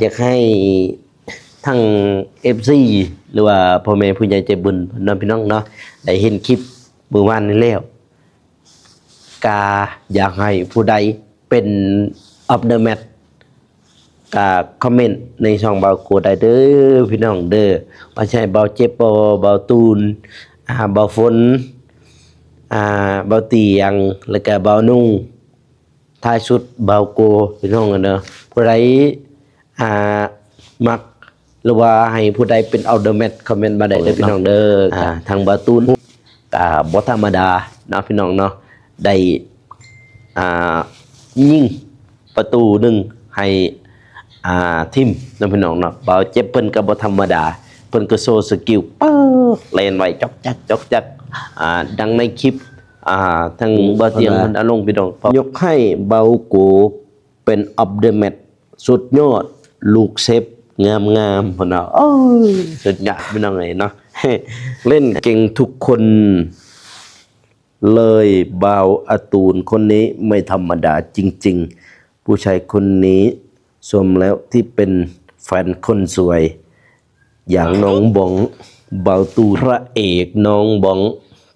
ຢາກໃຫ້ທັງເອັຟຊີ ຫຼືວ່າພໍ່ແມ່ຜູ້ໃຫຍ່ໃຈບຸນເນາະ ພີ່ນ້ອງເນາະ ໄດ້ເຫັນຄລິບມື້ວານນີ້ແລ້ວ ກະຢາກໃຫ້ຜູ້ໃດເປັນ of the match ກະຄອມເມັນໃນຊ່ອງບ່າວໂກໄດ້ເດີ ພີ່ນ້ອງເດີ ວ່າຊິໃຫ້ບ່າວເຈັບບໍ່ ບ່າວຕູນ ອ່າ ບ່າວຝົນ ອ່າ ບ່າວຕຽງ ແລ້ວກະບ່າວນຸ່ງ ທ້າຍສຸດບ່າວໂກ ພີ່ນ້ອງເດີ ຜູ້ໃດ ອ່າ ມັກ ຫຼືວ່າໃຫ້ຜູ້ໃດເປັນ of the match ຄອມເມັນມາໄດ້ເດີ ພີ່ນ້ອງເດີ ອ່າ ທາງບ່າວຕູນກະບໍ່ທຳມະດາເນາະ ພີ່ນ້ອງເນາະ ໄດ້ ອ່າ ຍິງປະຕູໜຶ່ງໃຫ້ ອ່າ ທີມເນາະ ພີ່ນ້ອງເນາະ ບ່າວເຈັບເພິ່ນກະບໍ່ທຳມະດາ ເພິ່ນກະໂຊສະກິວ ປຶກ ແລ່ນໄວ ຈອກຈັກ ຈອກຈັກ ອ່າ ດັ່ງໃນຄລິບ ອ່າ ທາງ ອືມ ບ່າວຕຽງເພິ່ນເອົາລົງ ພີ່ນ້ອງ ຍົກໃຫ້ບ່າວໂກ ເປັນ of the match ສຸດຍອດ ລູກເຊບງາມໆ ເພິ່ນວ່າ ໂອ້ຍ ສຸດຍອດ ພີ່ນ້ອງເອີຍເນາະ ເລ່ນເກັ່ງທຸກຄົນເລີຍ ບ່າວອາຕູນຄົນນີ້ໄມ່ທຳມະດາຈິງໆ ຜູ້ຊາຍຄົນນີ້ສົມແລ້ວທີ່ເປັນແຟນຄົນສວຍ ຢ່າງນ້ອງບອງ ບ່າວຕູນ ພະເອກນ້ອງບອງ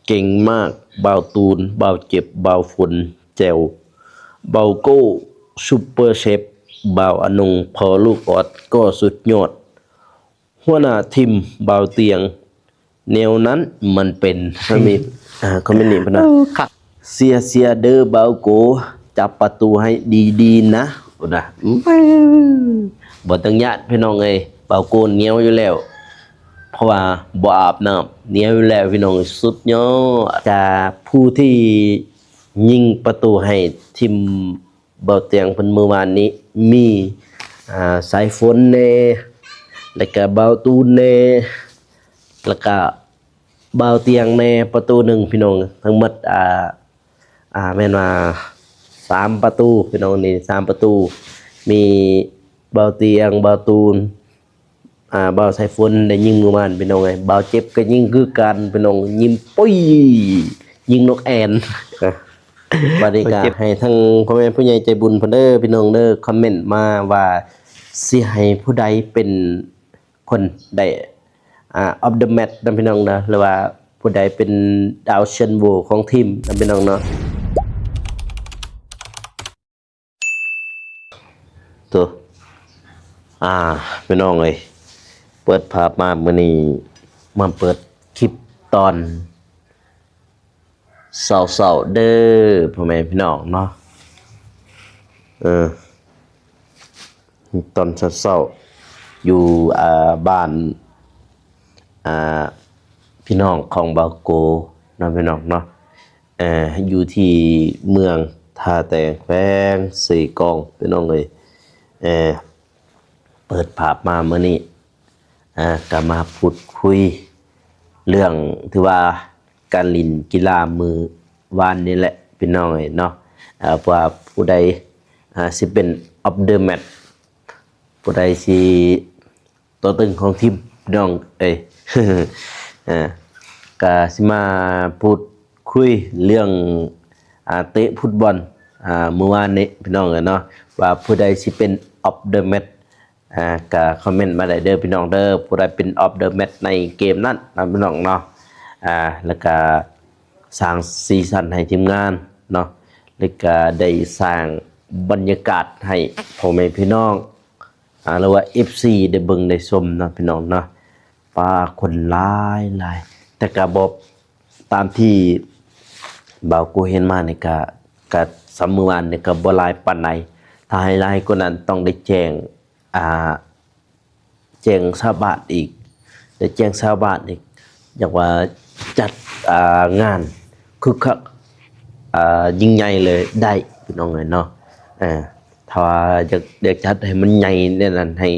ເກັ່ງມາກ ບ່າວຕູນ ບ່າວເຈັບ ບ່າວຝົນ ແຈ່ວ ບ່າວໂກ້ ຊຸບເປີເຊບ ບ່າວອານົງ ພໍ່ລູກອອດ ກໍສຸດຍອດ ຫົວໜ້າທີມ ບ່າວຕຽງ ແນວນັ້ນມັນເປັນ ຄອມເມັນນີ້ເພິ່ນວ່າ ເອີ ຄັກ ເຊຍເຊຍເດີບ່າວໂກ ຈັບປະຕູໃຫ້ດີໆນະ ພຸ້ນນະ ບໍ່ຕ້ອງຢ້ານພີ່ນ້ອງເອີຍ ບ່າວໂກໜຽວຢູ່ແລ້ວ ເພາະວ່າບໍ່ອາບນ້ຳ ໜຽວຢູ່ແລ້ວພີ່ນ້ອງ ສຸດຍອດ ຈາກຜູ້ທີ່ຍິງປະຕູໃຫ້ທີມບ່າວຕຽງເພິ່ນມື້ວານນີ້ ມີ ອ່າ ສາຍຝົນແດ່ ແລ້ວກະບ່າວຕູນແດ່ ແລ້ວກະ ບ່າວຕຽງແດ່ປະຕູໜຶ່ງ ພີ່ນ້ອງ ທັງໝົດ ອ່າ ອ່າ ແມ່ນວ່າສາມປະຕູ ພີ່ນ້ອງ ນີ້ສາມປະຕູ ມີບ່າວຕຽງ ບ່າວຕູນ ອ່າ ບ່າວສາຍຝົນໄດ້ຍິງມື້ວານ ພີ່ນ້ອງເອີຍ ບ່າວເຈັບກໍຍິງຄືກັນ ພີ່ນ້ອງ ຍິງປຸ້ຍ ຍິງນົກແອ່ນ ບາດນີ້ກໍໃຫ້ທັງພໍ່ແມ່ຜູ້ໃຫຍ່ໃຈບຸນເພິ່ນເດີ ພີ່ນ້ອງເດີ ຄອມເມັນມາວ່າຊິໃຫ້ຜູ້ໃດເປັນ ຄົນໄດ້ ອ່າ of the match ນຳ ພີ່ນ້ອງເນາະ ຫຼືວ່າຜູ້ໃດເປັນດາວເຊີນໂຫວຂອງທີມນຳ ພີ່ນ້ອງເນາະ ໂຕ ອ່າ ພີ່ນ້ອງເອີຍ ເປີດພາບມາມື້ນີ້ ມາເປີດຄລິບຕອນ ເຊົ້າໆເດີ ພໍ່ແມ່ພີ່ນ້ອງເນາະ ເອີ ຕອນເຊົ້າໆ ຢູ່ ອ່າ ບ້ານ ອ່າ ພີ່ນ້ອງຂອງບ່າວໂກເນາະ ພີ່ນ້ອງເນາະ ເອີ ຢູ່ທີ່ເມືອງທ່າແຕງ ແຂວງເຊກອງ ພີ່ນ້ອງເອີຍ ເອີ ເປີດພາບມາມື້ນີ້ ອ່າ ກໍມາພູດຄຸຍເລື່ອງທີ່ວ່າການຫຼິ້ນກິລາມື້ວານນີ້ແຫຼະ ພີ່ນ້ອງເອີຍເນາະ ເອີ ວ່າຜູ້ໃດ ອ່າ ຊິເປັນ of the match ຜູ້ໃດຊິຕົວຕຶງຂອງທີມ ພີ່ນ້ອງເອີຍ ອ່າ ກໍຊິມາພູດຄຸຍເລື່ອງ ອ່າ ເຕະຟຸດບອນ ອ່າ ມື້ວານນີ້ ພີ່ນ້ອງເອີຍເນາະ ວ່າຜູ້ໃດຊິເປັນ of the match ອ່າ ກະຄອມເມັນມາໄດ້ເດີພີ່ນ້ອງເດີ ຜູ້ໃດເປັນ of the match ໃນເກມນັ້ນນະພີ່ນ້ອງເນາະ ອ່າ ແລ້ວກະສ້າງສີສັນໃຫ້ທີມງານເນາະ ແລ້ວກະໄດ້ສ້າງບັນຍາກາດໃຫ້ພໍ່ແມ່ພີ່ນ້ອງ ອ່າ ຫຼືວ່າ ເອັຟຊີ ໄດ້ເບິ່ງໄດ້ຊົມເນາະພີ່ນ້ອງເນາະ ປາຄົນຫຼາຍໆ ແຕ່ກະບໍ່ ຕາມທີ່ບ່າວກູເຫັນມານີ້ກະ ກະສ່ຳມື້ວານນີ້ກະບໍ່ຫຼາຍປານໃດ ຖ້າໃຫ້ຫຼາຍກວ່ານັ້ນຕ້ອງໄດ້ແຈ້ງ ອ່າ ແຈ້ງຊາວບ້ານອີກ ໄດ້ແຈ້ງຊາວບ້ານອີກ ຢາກວ່າຈັດ ອ່າ ງານຄຶກຄັກ ອ່າ ຍິ່ງໃຫຍ່ເລີຍໄດ້ ພີ່ນ້ອງເອີຍເນາະ ເອີ ຖ້າວ່າຢາກ ຢາກຈັດໃຫ້ມັນໃຫຍ່ແນວນັ້ນ ໃຫ້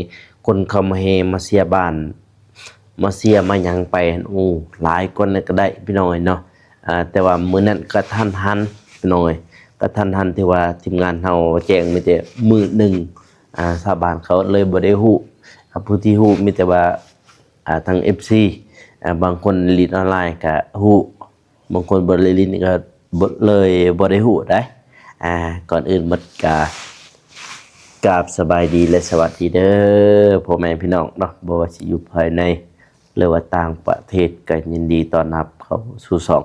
ຄົນເຂົ້າມາແຫ່ມາເຊຍບ້ານ ມາເຊຍມາຫຍັງໄປ ໂອ້ ຫຼາຍກວ່ານັ້ນກໍໄດ້ພີ່ນ້ອງເອີຍເນາະ ອ່າ ແຕ່ວ່າມື້ນັ້ນກະທັນຫັນພີ່ນ້ອງເອີຍ ກະທັນຫັນທີ່ວ່າທີມງານເຮົາແຈ້ງມີແຕ່ມື້ໜຶ່ງ ອ່າ ຊາວບ້ານເຂົາເລີຍບໍ່ໄດ້ຮູ້ ອ່າ ຜູ້ທີ່ຮູ້ມີແຕ່ວ່າ ອ່າ ທາງ ເອັຟຊີ ອ່າ ບາງຄົນຫຼິ້ນອອນລາຍກະຮູ້ ບາງຄົນບໍ່ໄດ້ຫຼິ້ນກໍບໍ່ ເລີຍບໍ່ໄດ້ຮູ້ໄດ໋ ອ່າ ກ່ອນອື່ນໝົດກະ ກາບສະບາຍດີ ແລະ ສະຫວັດດີເດີ ພໍ່ແມ່ພີ່ນ້ອງເນາະ, ບໍ່ວ່າຊິຢູ່ພາຍໃນ ຫຼືວ່າຕ່າງປະເທດ ກໍຍິນດີຕ້ອນຮັບເຂົ້າສູ່ຊ່ອງ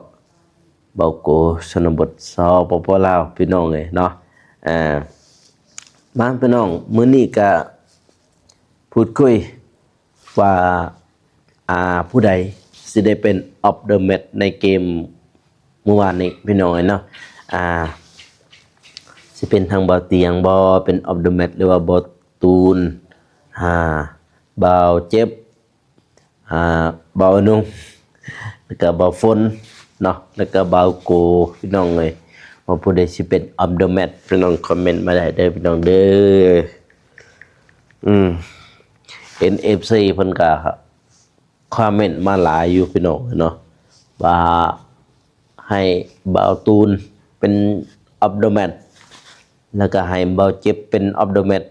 ເບົາໂກຊົນນະບົດ ສປປ ລາວ ພີ່ນ້ອງເອີຍເນາະ. ອ່າ ມາພີ່ນ້ອງ ມື້ນີ້ກະພູດຄຸຍ ວ່າ ອ່າ ຜູ້ໃດຊິໄດ້ເປັນ Man of the Match ໃນເກມມື້ວານນີ້ພີ່ນ້ອງເອີຍເນາະ. ອ່າ ຊິເປັນທາງບ່າວຕຽງບໍ່ ເປັນ Man of the Match ຫຼືວ່າບ່າວຕູນ ອ່າ ບ່າວເຈັບ ອ່າ ບ່າວໜຸ່ມ ແລ້ວກະບ່າວຝົນເນາະ ແລ້ວກະບ່າວໂກ ພີ່ນ້ອງເອີຍ. ວ່າຜູ້ໃດຊິເປັນ Man of the Match ພີ່ນ້ອງຄອມເມັນມາໄດ້ເດີພີ່ນ້ອງເດີ. ອືມ ເຫັນ ເອັຟຊີ ເພິ່ນກະຄອມເມັນມາຫຼາຍຢູ່ພີ່ນ້ອງເນາະ ວ່າໃຫ້ບ່າວຕູນເປັນ Man of the Match ແລ້ວກະໃຫ້ບ່າວເຈັບເປັນ Man of the Match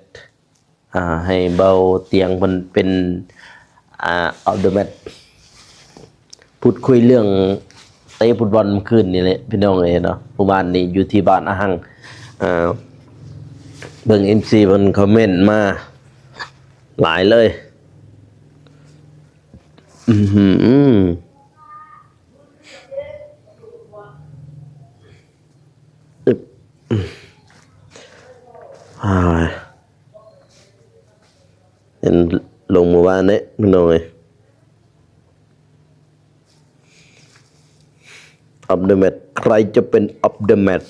ອ່າ ໃຫ້ບ່າວຕຽງເພິ່ນເປັນ ອ່າ Man of the Match. ພູດຄຸຍເລື່ອງເຕະຟຸດບອນມື້ຄືນນີ້ແຫຼະພີ່ນ້ອງເອີຍເນາະ. ມື້ວານນີ້ຢູ່ທີ່ບ້ານອາຫັງ ເອີ ເບິ່ງ ເອັຟຊີ ເພິ່ນຄອມເມັນມາຫຼາຍເລີຍ. ອື ອື ອື ອຶບ ອື ອາ ເຫັນລົງມື້ວານນີ້ພີ່ນ້ອງເອີຍ. Man of the Match ໃຄຈະເປັນ Man of the Match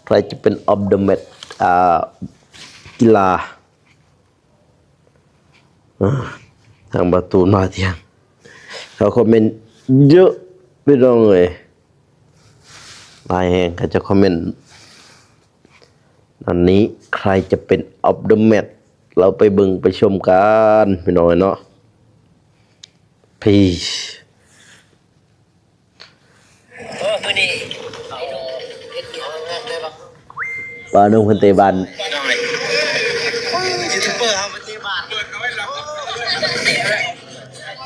ໃຄຈະເປັນ Man of the Match ອ່າ ກິລາ. ອ່າ ທາງບ່າວຕູນ ບ່າວຕຽງ ເຂົາຄອມເມັນເຍອະພີ່ນ້ອງເອີຍ ຫຼາຍແຮງ ເຂົາເຈົ້າຄອມເມັນ. ອັນນີ້ໃຄຈະເປັນ Man of the Match ເຮົາໄປເບິ່ງໄປຊົມກັນພີ່ນ້ອງເອີຍເນາະ. Peace. ເອີ ມື້ນີ້ ເອົາ ເຮັດຫຍັງ ປາໜຸ່ມເພິ່ນເຕະບານ ຢູທູບເບີເຮົາມາເຕະບານ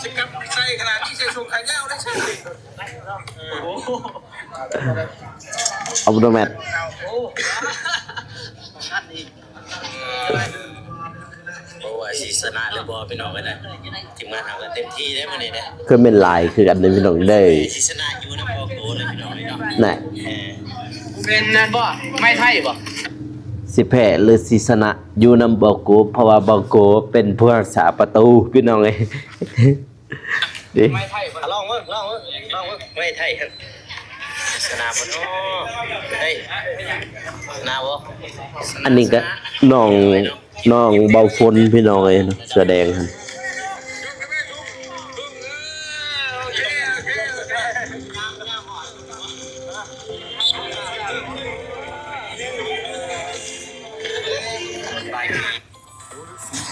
ຊິກັບໃສ່ຂະໜາດນີ້ ໃສ່ສົ້ງຂາຍາວໄດ້ຊັ້ນ. ໂອ້ Man of the Match. ບໍ່ວ່າຊິຊະນະຫຼືບໍ່ພີ່ນ້ອງເອີຍນະ ທີມງານເຮົາກໍເຕັມທີ່ເດ້ມື້ນີ້ເດ້. ຄືແມ່ນຫຼາຍຄືກັນເດ້ພີ່ນ້ອງເດ້ ຊິຊະນະຢູ່ນຳບໍ່ໂກເລີຍພີ່ນ້ອງເອີຍເນາະ. ນະ ເອີ ແມ່ນນັ້ນບໍ່ ໄມ້ໄທບໍ່ ຊິແພ້ຫຼືຊິຊະນະຢູ່ນຳບໍ່ໂກ ເພາະວ່າບໍ່ໂກເປັນຜູ້ຮັກສາປະຕູພີ່ນ້ອງເອີຍ. ເດ້ ລອງເບິ່ງ ລອງເບິ່ງ ລອງເບິ່ງ ໄມ້ໄທຫັ້ນ ຊະນະບໍ່ນໍ ເຮີ້ຍ ຊະນະບໍ່? ອັນນີ້ກະນ້ອງ ນ້ອງເບົາຝົນພີ່ນ້ອງເອີຍ ເສື້ອແດງຫັ້ນ.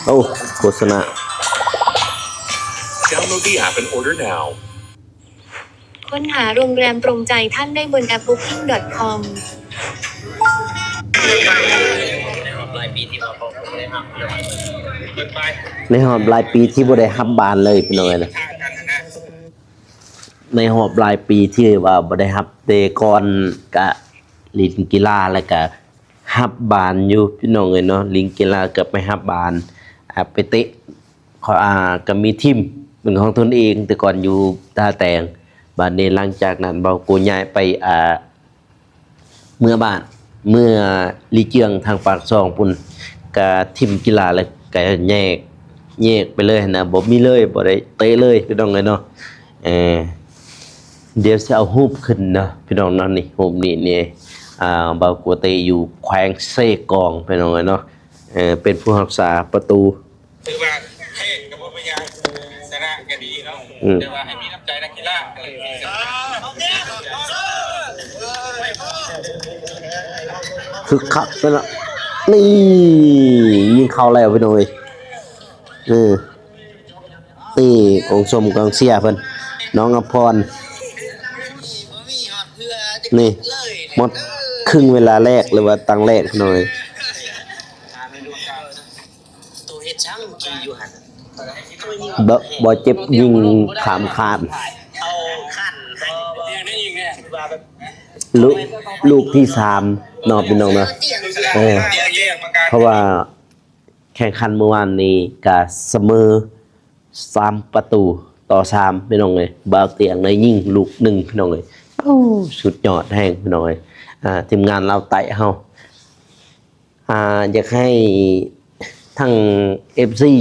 ໂອ້ ໂຄສະນາ Download the app and order now. ค้นหาโรงแรมตรงใจท่านได้บนแอป Booking ดอท คอม ໃນຮອບຫຼາຍປີທີ່ບໍ່ໄດ້ຮັບບານເລີຍ ພີ່ນ້ອງເອີຍນະ. ໃນຮອບຫຼາຍປີທີ່ວ່າບໍ່ໄດ້ຮັບ ແຕ່ກ່ອນກະຫຼິ້ນກິລາ ແລ້ວກະຮັບບານຢູ່ພີ່ນ້ອງເອີຍເນາະ. ຫຼິ້ນກິລາກະໄປຮັບບານ ອ່າ ໄປເຕະ ເຂົາ ອ່າ ກະມີທີມເປັນຂອງຕົນເອງ ແຕ່ກ່ອນຢູ່ທ່າແຕງ. ບາດນີ້ຫຼັງຈາກນັ້ນ ເບົາໂກຍ້າຍໄປ ອ່າ ເມືອບ້ານ ເມືອລີເຈືອງທາງປາກຊ່ອງພຸ້ນ ກະຖິ້ມກິລາ ແລ້ວກະແຍກ ແຍກໄປເລີຍຫັ້ນນະ ບໍ່ມີເລີຍ ບໍ່ໄດ້ເຕະເລີຍ ພີ່ນ້ອງເອີຍເນາະ. ເອີ ດຽວຊິເອົາຮູບຂຶ້ນເນາະ ພີ່ນ້ອງເນາະ. ນີ້ ຮູບນີ້ນີ້ ອ່າ ເບົາໂກເຕະຢູ່ແຂວງເຊກອງ ພີ່ນ້ອງເອີຍເນາະ. ເອີ ເປັນຜູ້ຮັກສາປະຕູ ຖືວ່າແພ້ກໍບໍ່ເປັນຫຍັງ ຊະນະກໍດີເນາະ ອືມ ແຕ່ວ່າໃຫ້ມີນ້ຳໃຈນັກກິລາ. ຄຶກຄັກເນາະ ນີ້ ຍິງເຂົ້າແລ້ວພີ່ນ້ອງເອີຍ. ເອີ ນີ້ ອົງຊົມກອງເຊຍເພິ່ນ ນ້ອງອຳພອນ ນີ້ ໝົດຄຶ່ງເວລາແລກ ຫຼືວ່າຕັ້ງແລກພີ່ນ້ອງເອີຍ. ໂຕເຮັດຊ່າງກີຢູ່ຫັ້ນ ບໍ່ ບໍ່ເຈັບຍິງຂ້າມຄານ ເອົາຂັ້ນໃຫ້ ລູກ ລູກທີສາມ ເນາະພີ່ນ້ອງເນາະ ເອີ ເພາະວ່າແຂ່ງຂັນມື້ວານນີ້ກະສະເໝີສາມປະຕູຕໍ່ສາມ ພີ່ນ້ອງເອີຍ. ບ່າວຕຽງໄດ້ຍິງລູກໜຶ່ງ ພີ່ນ້ອງເອີຍ. ໂອ້ ສຸດຍອດແຮງ ພີ່ນ້ອງເອີຍ. ອ່າ ທີມງານລາວໃຕ້ເຮົາ ອ່າ ຢາກໃຫ້ທັງເອັຟຊີ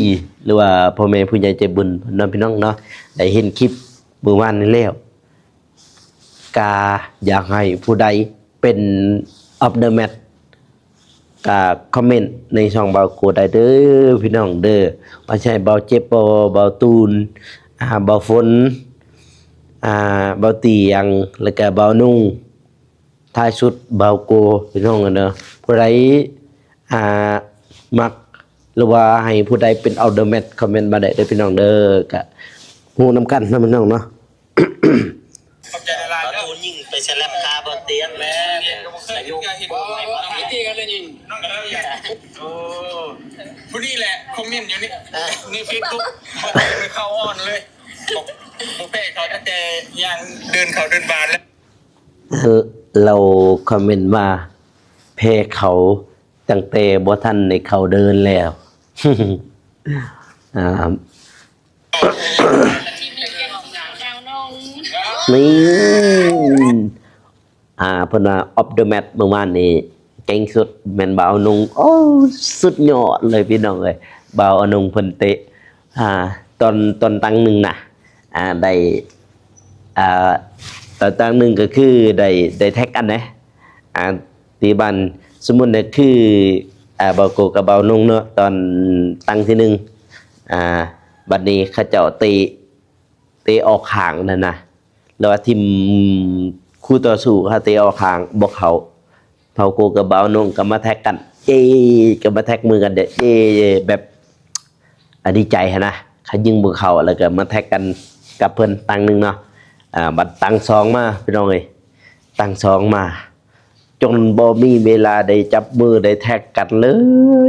ຫຼືວ່າພໍ່ແມ່ຜູ້ໃຫຍ່ໃຈບຸນເນາະ ພີ່ນ້ອງເນາະ ໄດ້ເຫັນຄລິບມື້ວານນີ້ແລ້ວ ກະຢາກໃຫ້ຜູ້ໃດເປັນ Man of the Match ກະຄອມເມັນໃນຊ່ອງບ່າວໂກໄດ້ເດີ ພີ່ນ້ອງເດີ. ວ່າຊິໃຫ້ບ່າວເຈັບບໍ່ ບ່າວຕູນ ອ່າ ບ່າວຝົນ ອ່າ ບ່າວຕຽງ ແລ້ວກະບ່າວນຸ່ງ. ທ້າຍສຸດບ່າວໂກ ພີ່ນ້ອງເອີຍເນາະ ຜູ້ໃດ ອ່າ ມັກ ຫຼືວ່າໃຫ້ຜູ້ໃດເປັນ Man of the Match ຄອມເມັນມາໄດ້ເດີ ພີ່ນ້ອງເດີ. ກະຮູ້ນຳກັນເນາະ ພີ່ນ້ອງເນາະ. ຂອບໃຈຫຼາຍໆເດີ. ຍິງໄປສະແລັບຄາບ່າວຕຽງແລ້ວ ຜູ້ນີ້ແຫຼະຄອມເມັນຢູ່ໃນ ໃນເຟສບຸກ ບໍ່ເຂົ້າອ່ອນເລີຍ ບໍ່ແພ້ເຂົາຕັ້ງແຕ່ຍ່າງເດີນເຂົ້າເດີນບານແລ້ວ. ລາວຄອມເມັນວ່າ ແພ້ເຂົາຕັ້ງແຕ່ບໍ່ທັນໄດ້ເຂົ້າເດີນແລ້ວ. ອ່າ ນີ້ ອ່າ ເພິ່ນວ່າ Man of the Match ມື້ວານນີ້ເກັ່ງສຸດແມ່ນບ່າວນຸ່ງ. ໂອ້ ສຸດຍອດເລີຍພີ່ນ້ອງເອີຍ. ບ່າວອະນຸ່ງເພິ່ນເຕະ ອ່າ ຕອນ ຕອນຕັ້ງໜຶ່ງນະ ອ່າ ໄດ້ ອ່າ ຕອນຕັ້ງໜຶ່ງກໍຄືໄດ້ ໄດ້ແທັກກັນເດ້ ອ່າ ທີ່ບ້ານ ສົມມຸດນະຄື ອ່າ ບ່າວໂກກັບບ່າວນຸ່ງເນາະ ຕອນຕັ້ງທີໜຶ່ງ ອ່າ ບັດນີ້ເຂົາເຈົ້າເຕະ ເຕະອອກຂ້າງນັ້ນນະ ແລ້ວວ່າທີມຄູ່ຕໍ່ສູ້ເຂົາເຕະອອກຂ້າງບໍ່ເຂົ້າ ບ່າວໂກກັບບ່າວນຸ່ງກໍມາແທັກກັນ ເຢ້ ກໍມາແທັກມືກັນ ເຢ້ ແບບ ອ່າ ດີໃຈຫັ້ນນະ ເຂົາຍິງບໍ່ເຂົ້າ ແລ້ວກໍມາແທັກກັນກັບເພິ່ນຕັ້ງໜຶ່ງເນາະ. ອ່າ ບັດຕັ້ງສອງມາ ພີ່ນ້ອງເອີຍ ຕັ້ງສອງມາ ຈົນບໍ່ມີເວລາໄດ້ຈັບມືໄດ້ແທັກກັນເລີ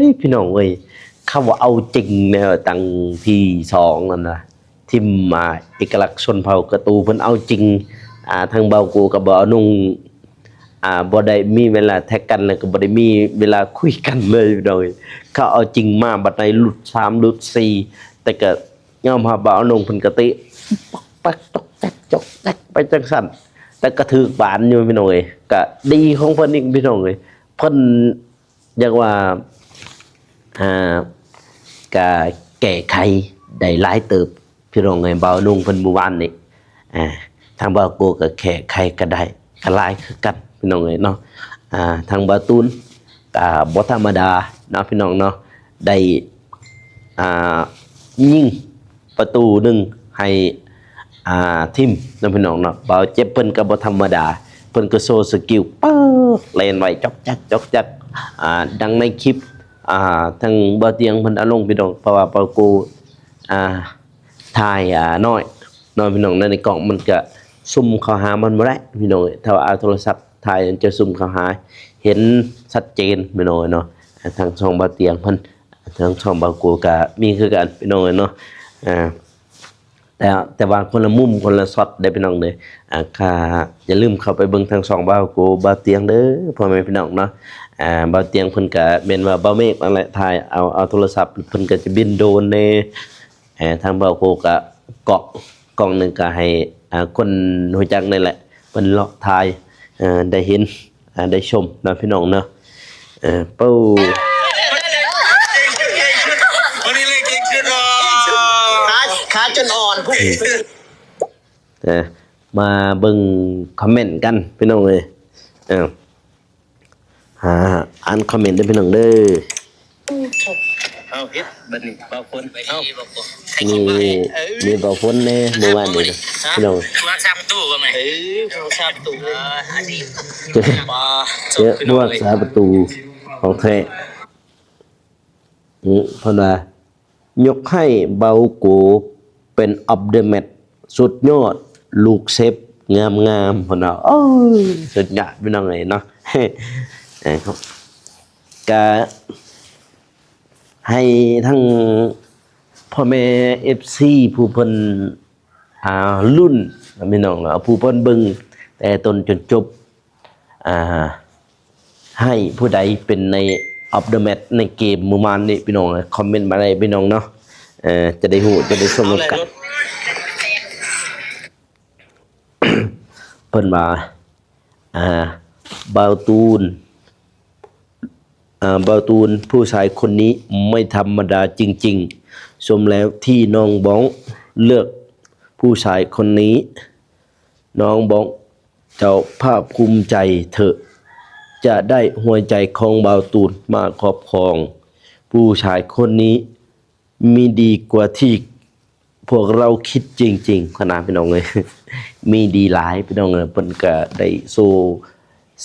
ຍ ພີ່ນ້ອງເອີຍ. ເຂົາວ່າເອົາຈິງແນວຕັ້ງທີສອງນັ້ນນະ ທີມ ອ່າ ເອກະລັກຊົນເຜົ່າກະຕູເພິ່ນເອົາຈິງ. ອ່າ ທັງບ່າວໂກກັບບ່າວນຸ່ງ ອ່າ ບໍ່ໄດ້ມີເວລາແທັກກັນ ແລ້ວກໍບໍ່ໄດ້ມີເວລາຄຸຍກັນເລີຍ ພີ່ນ້ອງເອີຍ. ເຂົາເອົາຈິງມາ ບັດໃດຫຼຸດສາມຫຼຸດສີ່ ແຕ່ກໍຍອມຮັບວ່າອານົງເພິ່ນກໍເຕະປັກໆ ຈອກແຈກ ຈອກແຈກ ໄປຈັ່ງຊັ້ນ ແຕ່ກໍຖືກບານຢູ່ ພີ່ນ້ອງເອີຍ. ກໍດີຂອງເພິ່ນອີກ ພີ່ນ້ອງເອີຍ ເພິ່ນ ຢາກວ່າ ອ່າ ກະແກ້ໄຂໄດ້ຫຼາຍເຕີບ ພີ່ນ້ອງເອີຍ. ບ່າວນຸ່ງເພິ່ນມື້ວານນີ້ ອ່າ ທາງບ່າວໂກກໍແກ້ໄຂກໍໄດ້ ກໍຫຼາຍຄືກັນ ພີ່ນ້ອງເອີຍເນາະ. ອ່າ ທາງບ່າວຕູນກໍບໍ່ທຳມະດາເນາະ ພີ່ນ້ອງເນາະ ໄດ້ ອ່າ ຍິງ ປະຕູໜຶ່ງໃຫ້ ອ່າ ທີມເນາະ ພີ່ນ້ອງເນາະ. ບ່າວເຈັບເພິ່ນກໍບໍ່ທຳມະດາ ເພິ່ນກໍໂຊສະກິວ ປຶກ ແລ່ນໄວ ຈອກແຈກ ຈອກແຈກ ອ່າ ດັ່ງໃນຄລິບ ອ່າ ທາງບ່າວຕຽງເພິ່ນເອົາລົງ ພີ່ນ້ອງ ເພາະວ່າບ່າວໂກ ອ່າ ຖ່າຍ ອ່າ ນ້ອຍເນາະ ພີ່ນ້ອງເນາະ ໃນກ້ອງມັນກໍຊູມເຂົ້າຫາມັນບໍ່ໄດ້ ພີ່ນ້ອງເອີຍ. ຖ້າວ່າເອົາໂທລະສັບຖ່າຍ ມັນຈະຊູມເຂົ້າຫາ ເຫັນຊັດເຈນ ພີ່ນ້ອງເອີຍເນາະ. ທາງຊ່ອງບ່າວຕຽງເພິ່ນ ທາງຊ່ອງບ່າວໂກກໍມີຄືກັນ ພີ່ນ້ອງເອີຍເນາະ. ອ່າ ແຕ່ ແຕ່ວ່າຄົນລະມຸມ ຄົນລະຊັອດເດ້ ພີ່ນ້ອງເດີ. ອ່າ ກໍຢ່າລືມເຂົ້າໄປເບິ່ງທາງຊ່ອງບ່າວໂກ ບ່າວຕຽງເດີ ພໍ່ແມ່ພີ່ນ້ອງເນາະ. ອ່າ ບ່າວຕຽງເພິ່ນກໍແມ່ນວ່າບ່າວເມກນັ້ນແຫຼະ ຖ່າຍເອົາ ເອົາໂທລະສັບ ເພິ່ນກໍຈະບິນໂດຣນແດ່. ເອີ ທາງບ່າວໂກກໍກ້ອງ ກ້ອງໜຶ່ງກໍໃຫ້ ອ່າ ຄົນຮູ້ຈັກນີ້ແຫຼະ ເພິ່ນເລາະຖ່າຍ ເອີ ໄດ້ເຫັນ ອ່າ ໄດ້ຊົມເນາະ ພີ່ນ້ອງເນາະ. ເອີ ເປົ້າ ວັນນີ້ເລີຍເກັ່ງຂຶ້ນ ເກັ່ງຂຶ້ນ ຂາ ຂາຈົນອ່ອນ ເອີ ມາເບິ່ງຄອມເມັນກັນ ພີ່ນ້ອງເອີຍ. ເອີ ຫາອ່ານຄອມເມັນເດີ ພີ່ນ້ອງເດີ. ເອົາ ເຮັດບັດນີ້ບ່າວຝົນ ເອົາ ມີ ມີບ່າວຝົນແດ່ມື້ວານນີ້ນະ ພີ່ນ້ອງ. ຜູ້ຮັກສາປະຕູບໍ່ແມ່ນ ເອີ ຜູ້ຮັກສາປະຕູ ເອີ ອັນນີ້ ເຈີ ເຈີຜູ້ຮັກສາປະຕູຂອງແທ້. ອື ເພິ່ນວ່າ ຍົກໃຫ້ບ່າວໂກເປັນ Man of the Match ສຸດຍອດ ລູກເຊບງາມໆ ເພິ່ນວ່າ. ໂອ້ຍ ສຸດຍອດ ພີ່ນ້ອງເອີຍເນາະ. ເອີ ກະໃຫ້ທັງພໍ່ແມ່ເອັຟຊີ ຜູ້ເພິ່ນ ອ່າ ລຸ້ນ ພີ່ນ້ອງເນາະ ຜູ້ເພິ່ນເບິ່ງແຕ່ຕົ້ນຈົນຈົບ ອ່າ ໃຫ້ຜູ້ໃດເປັນ Man of the Match ໃນເກມມື້ວານນີ້ພີ່ນ້ອງ ຄອມເມັນມາໄດ້ພີ່ນ້ອງເນາະ ເອີ ຈະໄດ້ຮູ້ ຈະໄດ້ຊົມນຳກັນ. ເພິ່ນວ່າ ອ່າ ບ່າວຕູນ ອ່າ ບ່າວຕູນ ຜູ້ຊາຍຄົນນີ້ໄມ່ທຳມະດາຈິງໆ ສົມແລ້ວທີ່ນ້ອງບອງເລືອກຜູ້ຊາຍຄົນນີ້ ນ້ອງບອງ ເຈົ້າພາກພູມໃຈເຖາະ ຈະໄດ້ຫົວໃຈຂອງບ່າວຕູນມາຄອບຄອງ. ຜູ້ຊາຍຄົນນີ້ມີດີກວ່າທີ່ພວກເຮົາຄິດຈິງໆ ຫັ້ນນະພີ່ນ້ອງເອີຍ ມີດີຫຼາຍພີ່ນ້ອງເອີຍ. ເພິ່ນກະໄດ້ໂຊ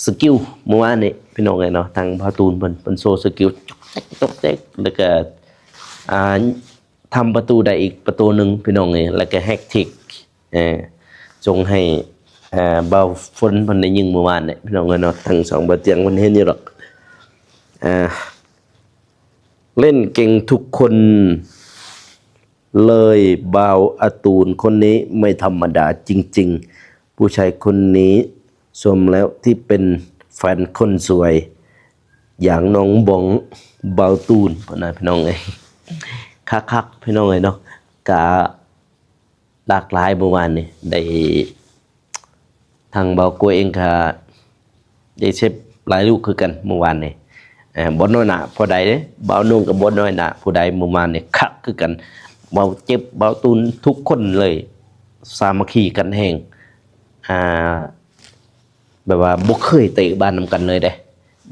ສະກິວມື້ວານນີ້ພີ່ນ້ອງເອີຍເນາະ ທາງບ່າວຕູນເພິ່ນ ເພິ່ນໂຊສະກິວ ຈອກແຈກ ຈອກແຈກ ແລ້ວກະ ອ່າ ທຳປະຕູໄດ້ອີກປະຕູໜຶ່ງພີ່ນ້ອງເອີຍ ແລ້ວກະແຮັດທຣິກ ເອີ ສົ່ງໃຫ້ ເອີ ບ່າວຝົນເພິ່ນໄດ້ຍິງມື້ວານນີ້ພີ່ນ້ອງເອີຍເນາະ. ທັງສອງບ່າວຕຽງເພິ່ນເຫັນຢູ່ດອກ ເອີ ເຫຼັ້ນເກັ່ງທຸກຄົນເລີຍ ບ່າວອາຕູນຄົນນີ້ໄມ່ທຳມະດາຈິງໆ ຜູ້ຊາຍຄົນນີ້ສົມແລ້ວທີ່ເປັນແຟນຄົນສວຍ ຢ່າງນ້ອງບອງ ບ່າວຕູນ ພຸ້ນນະພີ່ນ້ອງເອີຍ. ຄັກໆ ພີ່ນ້ອງເອີຍເນາະ ກະຫຼາກຫຼາຍມື້ວານນີ້ ໄດ້ ທາງບ່າວໂກເອງກະໄດ້ເຊັບຫຼາຍລູກຄືກັນມື້ວານນີ້ ເອີ ບໍ່ນ້ອຍໜ້າຜູ້ໃດເດ້ ບ່າວນົງກະບໍ່ນ້ອຍໜ້າຜູ້ໃດມື້ວານນີ້ ຄັກຄືກັນ. ບ່າວເຈັບ ບ່າວຕູນ ທຸກຄົນເລີຍ ສາມັກຄີກັນແຮງ ອ່າ ແບບວ່າບໍ່ເຄີຍເຕະບານນຳກັນເລີຍເດ້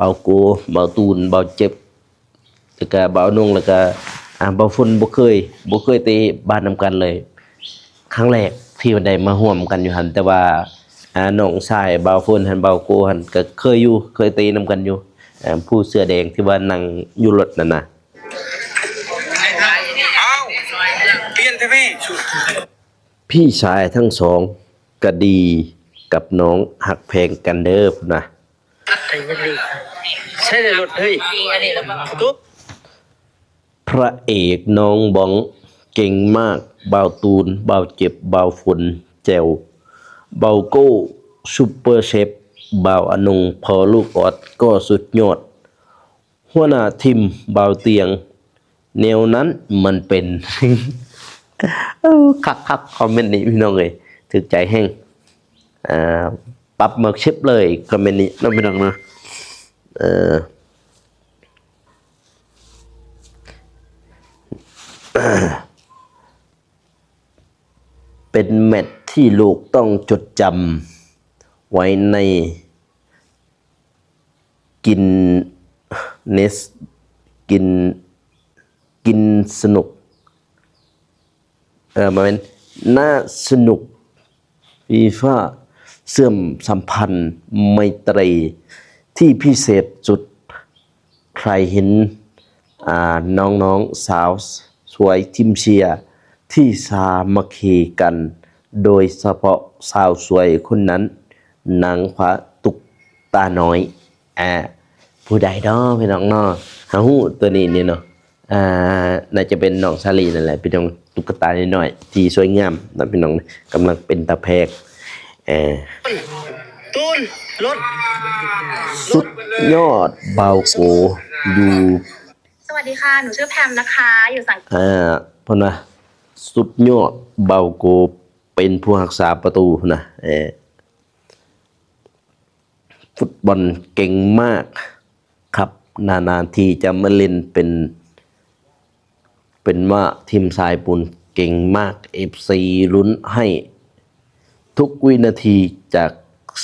ບ່າວໂກ ບ່າວຕູນ ບ່າວເຈັບ ແລ້ວກະບ່າວນົງ ແລ້ວກະ ອ່າ ບ່າວຝົນ ບໍ່ເຄີຍ ບໍ່ເຄີຍເຕະບານນຳກັນເລີຍ. ຄັ້ງແລກທີ່ໄດ້ມາຮ່ວມກັນຢູ່ຫັ້ນ ແຕ່ວ່າ ອ່າ ນ້ອງຊາຍບ່າວຝົນຫັ້ນ ບ່າວໂກຫັ້ນ ກະເຄີຍຢູ່ ເຄີຍເຕະນຳກັນຢູ່ ອ່າ ຜູ້ເສື້ອແດງທີ່ວ່ານັ່ງຢູ່ລົດນັ້ນນະ. ອ້າວ ປ່ຽນແທ້ແມ່. ພີ່ຊາຍທັງສອງກະດີກັບນ້ອງ ຮັກແພງກັນເດີ ພຸ້ນນະ. ໃຊ້ໃນລົດເຮີ້ຍ ພະເອກນ້ອງບອງເກັ່ງມາກ ບ່າວຕູນ ບ່າວເຈັບ ບ່າວຝົນ ແຈ່ວ ບ່າວໂກ້ ຊຸບເປີເຊັບ ບ່າວອານົງ ພໍ່ລູກອອດກໍສຸດຍອດ ຫົວໜ້າທີມ ບ່າວຕຽງ ແນວນັ້ນມັນເປັນ ເອີ ຄັກໆ ຄອມເມັນນີ້ພີ່ນ້ອງເອີຍ ຖືກໃຈແຮງ ອ່າ ປັບໝາກເຊັບເລີຍ ຄອມເມັນນີ້ເນາະ ພີ່ນ້ອງເນາະ ເອີ ເປັນແມັດທີ່ໂລກຕ້ອງຈົດຈຳໄວ້ໃນ ກິນເນສ ກິນ ກິນສະໜຸກ ເອີ ບໍ່ແມ່ນ ໜ້າສະໜຸກ ຟີຟາ ເຊື່ອມສຳພັນໄມຕີທີ່ພິເສດສຸດ. ໃຄ່ເຫັນ ອ່າ ນ້ອງໆ ຊາວສວຍທີມເຊຍທີ່ສາມັກຄີກັນ ໂດຍສະເພາະສາວສວຍຄົນນັ້ນ ນາງຟ້າຕຸກຕານ້ອຍ ອ່າ ຜູ້ໃດເນາະພີ່ນ້ອງເນາະ ຫາຮູ້ໂຕນີ້ນີ້ເນາະ ອ່າ ໜ້າຈະເປັນນ້ອງສາລີນັ້ນແຫຼະ ພີ່ນ້ອງ ຕຸກກະຕານ້ອຍໆ ທີ່ສວຍງາມເນາະ ພີ່ນ້ອງ ກຳລັງເປັນຕາແພກ ເອີ ຕູນ ລົດ ສຸດຍອດ ບ່າວໂກ ຢູ່ ສະຫວັດດີຄ່ະ ໜູຊື່ແພມນະຄະ ຢູ່ສັງ ອ່າ ເພິ່ນວ່າ ສຸດຍອດ ບ່າວໂກ ເປັນຜູ້ຮັກສາປະຕູນະ ເອີ ຟຸດບອນເກັ່ງມາກຄັບ ນານໆ ທີ່ຈະມາຫຼິ້ນເປັນ ເປັນວ່າທີມຊາຍປຸນເກັ່ງມາກ ເອັຟຊີລຸ້ນໃຫ້ທຸກວິນາທີຈາກ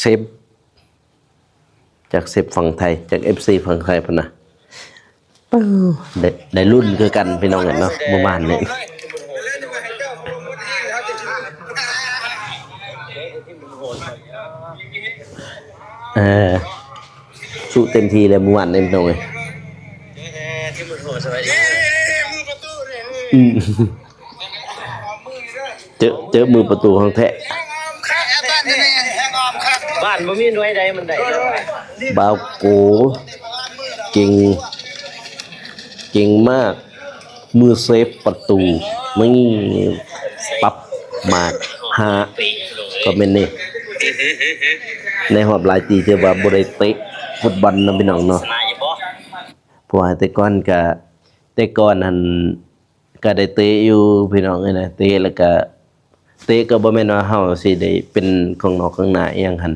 ເຊບ ຈາກເຊບຝັ່ງໄທ ຈາກເອັຟຊີຝັ່ງໄທພຸ້ນນະ ເອີ ໄດ້ ໄດ້ລຸ້ນຄືກັນພີ່ນ້ອງເອີຍເນາະ ມື້ວານນີ້ ເອີ ສູ້ເຕັມທີ່ແລ້ວມື້ວານນີ້ພີ່ນ້ອງເອີຍ ອືມ ເຈີ ເຈີມືປະຕູຂອງແທ້ ບ້ານບໍ່ມີໜ່ວຍໃດມັນໄດ້ ບ່າວໂກ ເກັ່ງ ເກັ່ງມາກ ມືເຊບປະຕູ ນີ້ປັບມາກຫ້າ ກໍແມ່ນນີ້ ໃນຮອບຫຼາຍປີທີ່ວ່າບໍ່ໄດ້ເຕະ ຟຸດບອນເນາະພີ່ນ້ອງເນາະ. ເພາະວ່າແຕ່ກ່ອນກະ ແຕ່ກ່ອນຫັ້ນກະໄດ້ເຕະຢູ່ພີ່ນ້ອງເອີຍນະ, ເຕະແລ້ວກະ ເຕະກໍບໍ່ແມ່ນວ່າເຮົາຊິໄດ້ເປັນກອງນອກກອງໜ້າອີ່ຫຍັງຫັ້ນ.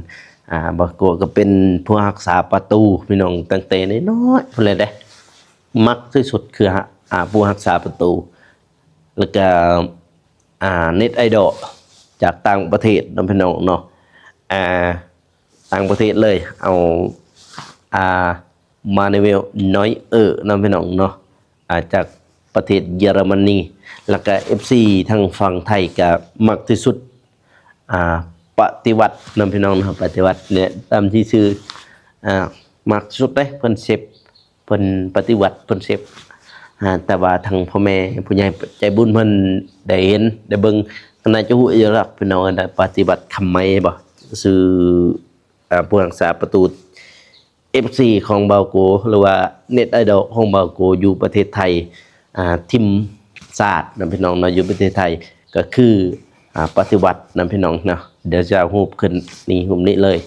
ອ່າ ບ່າວໂກກໍເປັນຜູ້ຮັກສາປະຕູພີ່ນ້ອງ ຕັ້ງແຕ່ນ້ອຍໆພຸ້ນແຫຼະເດ້. ມັກທີ່ສຸດຄື ອ່າ ຜູ້ຮັກສາປະຕູ ແລ້ວກໍ ອ່າ ເນັດໄອດອລຈາກຕ່າງປະເທດເນາະພີ່ນ້ອງເນາະ. ອ່າ ຕ່າງປະເທດເລີຍ ເອົາ ອ່າ ມານູເວລ ນອຍເອີ ເນາະພີ່ນ້ອງເນາະ ອ່າ ຈາກປະເທດເຢຍລະມະນີ ແລ້ວກະ ເອັຟຊີ ທາງຝັ່ງໄທກະມັກທີ່ສຸດ ອ່າ ປະຕິວັດເນາະພີ່ນ້ອງເນາະ. ປະຕິວັດນີ້ຕາມທີ່ຊື່ ອ່າ ມັກທີ່ສຸດເດ້ ເພິ່ນເຊັບ ເພິ່ນປະຕິວັດ ເພິ່ນເຊັບ. ອ່າ ແຕ່ວ່າທາງພໍ່ແມ່ຜູ້ໃຫຍ່ໃຈບຸນເພິ່ນໄດ້ເຫັນໄດ້ເບິ່ງ ກໍໜ້າຈະຮູ້ຢູ່ດອກພີ່ນ້ອງ ປະຕິວັດຄຳໄມບໍ ຊື່ ອ່າ ຜູ້ຮັກສາປະຕູ ເອັຟຊີ ຂອງບ່າວໂກ ຫຼືວ່າເນັດໄອດອລຂອງບ່າວໂກຢູ່ປະເທດໄທ ອ່າ ທີມຊາດນະພີ່ນ້ອງເນາະ ຢູ່ປະເທດໄທ ກໍຄື ອ່າ ປະຕິວັດນະພີ່ນ້ອງເນາະ. ດຽວຈະຮູບຂຶ້ນນີ້ ຮູບນີ້ເລີຍ.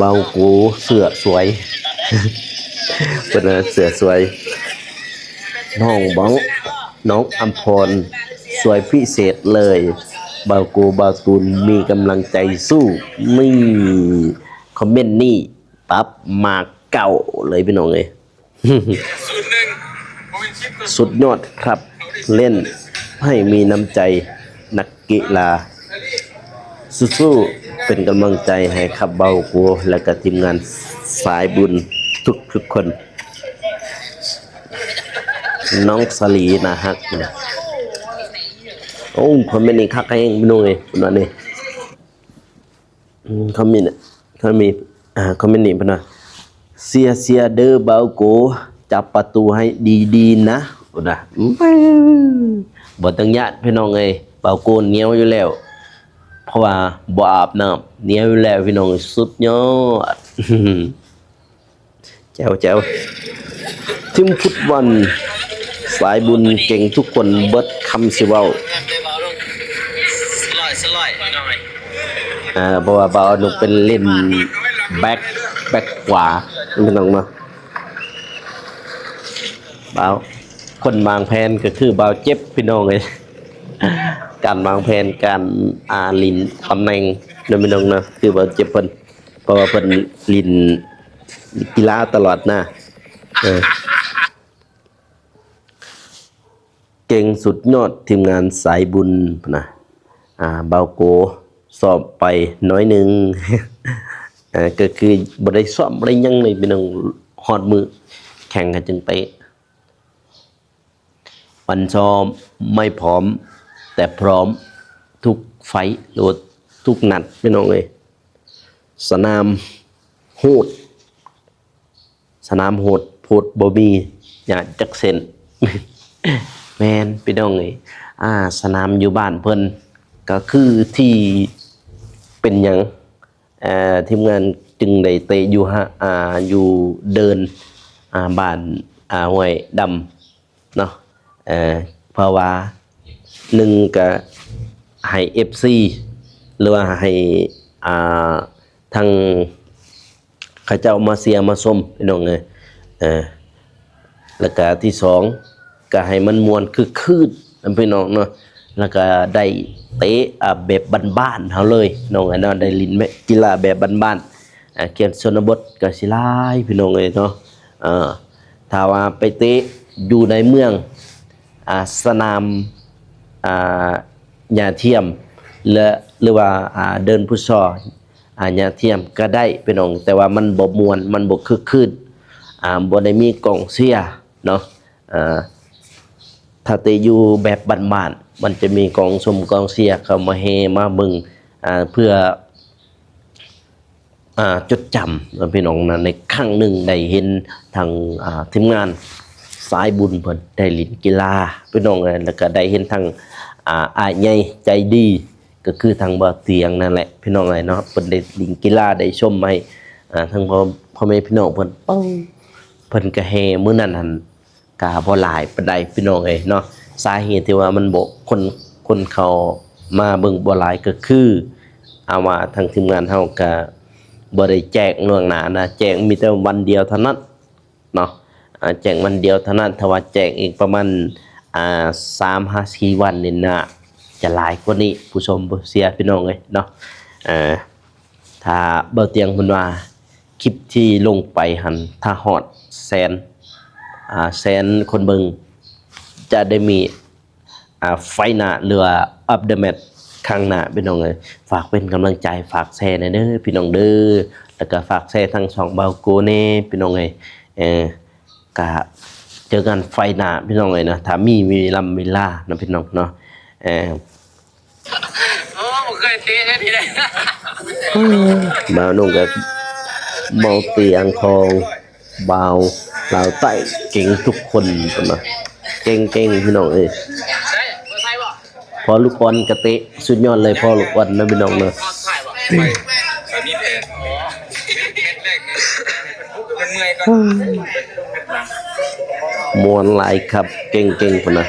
ບ່າວໂກເສື້ອສວຍ ເພິ່ນວ່າເສື້ອສວຍ ນ້ອງບອງ ນ້ອງອຳພອນ ສວຍພິເສດເລີຍ ບ່າວໂກ ບ່າວຕູນ ມີກຳລັງໃຈສູ້. ນີ້ ຄອມເມັນນີ້ປັບມາເກົ້າເລີຍພີ່ນ້ອງເອີຍ. ສຸດຍອດຄັບ ເຫຼັ້ນໃຫ້ມີນ້ຳໃຈນັກກິລາ ສູ້ໆ ເປັນກຳລັງໃຈໃຫ້ຄັບບ່າວໂກ ແລະກະທີມງານສາຍບຸນທຸກໆຄົນ. ນ້ອງສາລີໜ້າຮັກ. ໂອ້ ຄອມເມັນນີ້ຄັກແຮງພີ່ນ້ອງເອີຍ ເພິ່ນວ່ານີ້. ອືມ ຄອມເມັນ ຄອມເມັນ ອ່າ ຄອມເມັນນີ້ເພິ່ນວ່າ ເຊຍເຊຍເດີບ່າວໂກ ຈັບປະຕູໃຫ້ດີໆນະ ພຸ້ນນະ. ບໍ່ຕ້ອງຢ້ານພີ່ນ້ອງເອີຍ ບ່າວໂກໜຽວຢູ່ແລ້ວ ເພາະວ່າບໍ່ອາບນ້ຳ ໜຽວຢູ່ແລ້ວພີ່ນ້ອງ ສຸດຍອດ. ແຈ່ວໆ ທີມຟຸດບອນສາຍບຸນເກັ່ງທຸກຄົນ ເບິດຄຳຊິເວົ້າ ອ່າ ເພາະວ່າບ່າວອະນຸກເປັນຫຼິ້ນແບັກ ແບັກຂວາພີ່ນ້ອງເນາະ. ບ່າວ ຄົນວາງແຜນກໍຄືບ່າວເຈັບພີ່ນ້ອງເອີຍ ການວາງແຜນ ການ ອ່າ ຫຼິ້ນຕຳແໜ່ງເນາະພີ່ນ້ອງເນາະ ຄືບ່າວເຈັບເພິ່ນ ເພາະວ່າເພິ່ນຫຼິ້ນ ກິລາຕະຫຼອດນະ ເອີ ເກັ່ງສຸດຍອດ ທີມງານສາຍບຸນພຸ້ນນະ. ອ່າ ບ່າວໂກສອບໄປໜ້ອຍໜຶ່ງ ເອີ ກໍຄືບໍ່ໄດ້ຊ້ອມບໍ່ໄດ້ຫຍັງເລີຍພີ່ນ້ອງ ຮອດມື້ແຂ່ງກັນຈຶ່ງເຕະ. ວັນຊ້ອມໄມ່ພ້ອມ ແຕ່ພ້ອມທຸກໄຟ ຫຼືວ່າທຸກນັດພີ່ນ້ອງເອີຍ. ສະໜາມໂຫດ ສະໜາມໂຫດໂພດ ບໍ່ມີຫຍ້າຈັກເສັ້ນ. ແມ່ນພີ່ນ້ອງເອີຍ ອ່າ ສະໜາມຢູ່ບ້ານເພິ່ນ ກໍຄືທີ່ເປັນຫຍັງ ເອີ ທີມງານຈຶ່ງໄດ້ເຕະຢູ່ ອ່າ ຢູ່ເດີ່ນ ອ່າ ບ້ານ ອ່າ ຫ້ວຍດຳເນາະ. ເອີ ເພາະວ່າໜຶ່ງກະໃຫ້ເອັຟຊີ ຫຼືວ່າໃຫ້ ອ່າ ທາງເຂົາເຈົ້າມາເຊຍມາຊົມພີ່ນ້ອງເອີຍ ເອີ ແລ້ວກະທີສອງ ກະໃຫ້ມັນມ່ວນຄຶກຄື້ນນຳພີ່ນ້ອງເນາະ ແລ້ວກະໄດ້ເຕະ ອ່າ ແບບບ້ານໆເຮົາເລີຍນ້ອງເອີຍເນາະ ໄດ້ຫຼິ້ນແບບກິລາແບບບ້ານໆ ອ່າ ເຂດຊົນນະບົດກໍຊິຫຼາຍພີ່ນ້ອງເອີຍເນາະ. ເອີ ຖ້າວ່າໄປເຕະຢູ່ໃນເມືອງ ອ່າ ສະໜາມ ອ່າ ຫຍ້າທຽມ ແລະ ຫຼືວ່າ ອ່າ ເດີ່ນຟຸດຊອລ ອ່າ ຫຍ້າທຽມກໍໄດ້ພີ່ນ້ອງ ແຕ່ວ່າມັນບໍ່ມ່ວນ ມັນບໍ່ຄຶກຄື້ນ ອ່າ ບໍ່ໄດ້ມີກອງເຊຍເນາະ. ອ່າ ຖ້າແຕ່ຢູ່ແບບບ້ານໆ ມັນຈະມີກອງຊົມກອງເຊຍເຂົ້າມາແຫ່ມາເບິ່ງ ອ່າ ເພື່ອ ອ່າ ຈົດຈຳເນາະພີ່ນ້ອງນະ ໃນຄັ້ງໜຶ່ງໄດ້ເຫັນທາງ ອ່າ ທີມງານສາຍບຸນເພິ່ນໄດ້ຫຼິ້ນກິລາພີ່ນ້ອງເອີຍ ແລ້ວກໍໄດ້ເຫັນທາງ ອ່າ ອ້າຍໃຫຍ່ໃຈດີ ກໍຄືທາງບ່າວຕຽງນັ້ນແຫຼະພີ່ນ້ອງເອີຍເນາະ ເພິ່ນໄດ້ຫຼິ້ນກິລາ ໄດ້ຊົມໃຫ້ ອ່າ ທາງພໍ່ ພໍ່ແມ່ພີ່ນ້ອງເພິ່ນ ເອົາ ເພິ່ນກໍແຫ່ມື້ນັ້ນຫັ້ນ ກະບໍ່ຫຼາຍປານໃດພີ່ນ້ອງເອີຍເນາະ. ສາເຫດທີ່ວ່າມັນບໍ່ ຄົນ ຄົນເຂົ້າມາເບິ່ງບໍ່ຫຼາຍກໍຄື ເອົາວ່າທາງທີມງານເຮົາກະບໍ່ໄດ້ແຈ້ງລ່ວງໜ້ານະ, ແຈ້ງມີແຕ່ວັນດຽວເທົ່ານັ້ນເນາະ, ອາ ແຈ້ງວັນດຽວເທົ່ານັ້ນ. ຖ້າວ່າແຈ້ງອີກປະມານ ອາ ສາມຫາສີ່ວັນນີ້ ໜ້າຈະຫຼາຍກວ່ານີ້ ຜູ້ຊົມຜູ້ເຊຍ ພີ່ນ້ອງເອີຍເນາະ. ອາ ຖ້າເບົາຕຽງເພິ່ນວ່າ ຄລິບທີ່ລົງໄປຫັ້ນ ຖ້າຮອດແສນ ອາ ແສນຄົນເບິ່ງ ຈະໄດ້ມີ ອາ ໄຟໜ້າ ຫຼືວ່າ Up the Match ຄັ້ງໜ້າ ພີ່ນ້ອງເອີຍ. ຝາກເປັນກຳລັງໃຈ ຝາກແຊແດ່ເດີ ພີ່ນ້ອງເດີ, ແລ້ວກະຝາກແຊທັງຊ່ອງບ່າວໂກແດ່ ພີ່ນ້ອງເອີຍ. ເອີ ກະເຈີກັນໄຟໜ້າ ພີ່ນ້ອງເອີຍເນາະ, ຖ້າມີເວລາເວລາເນາະ ພີ່ນ້ອງເນາະ. ເອີ ໂອ້ ບໍ່ເຄີຍເຕະເທື່ອນີ້ເດ້. ບ່າວໜຸ່ມກັບບ່າວຕຽງທອງ ບ່າວລາວໃຕ້ເກັ່ງທຸກຄົນພຸ້ນນະ, ເກັ່ງໆ ພີ່ນ້ອງເອີຍ. ພໍລູກອ່ອນກະເຕະສຸດຍອດເລີຍ, ພໍລູກອ່ອນນະ ພີ່ນ້ອງເນາະ. ມ່ວນຫຼາຍຄັບ ເກັ່ງໆ ພຸ້ນນະ,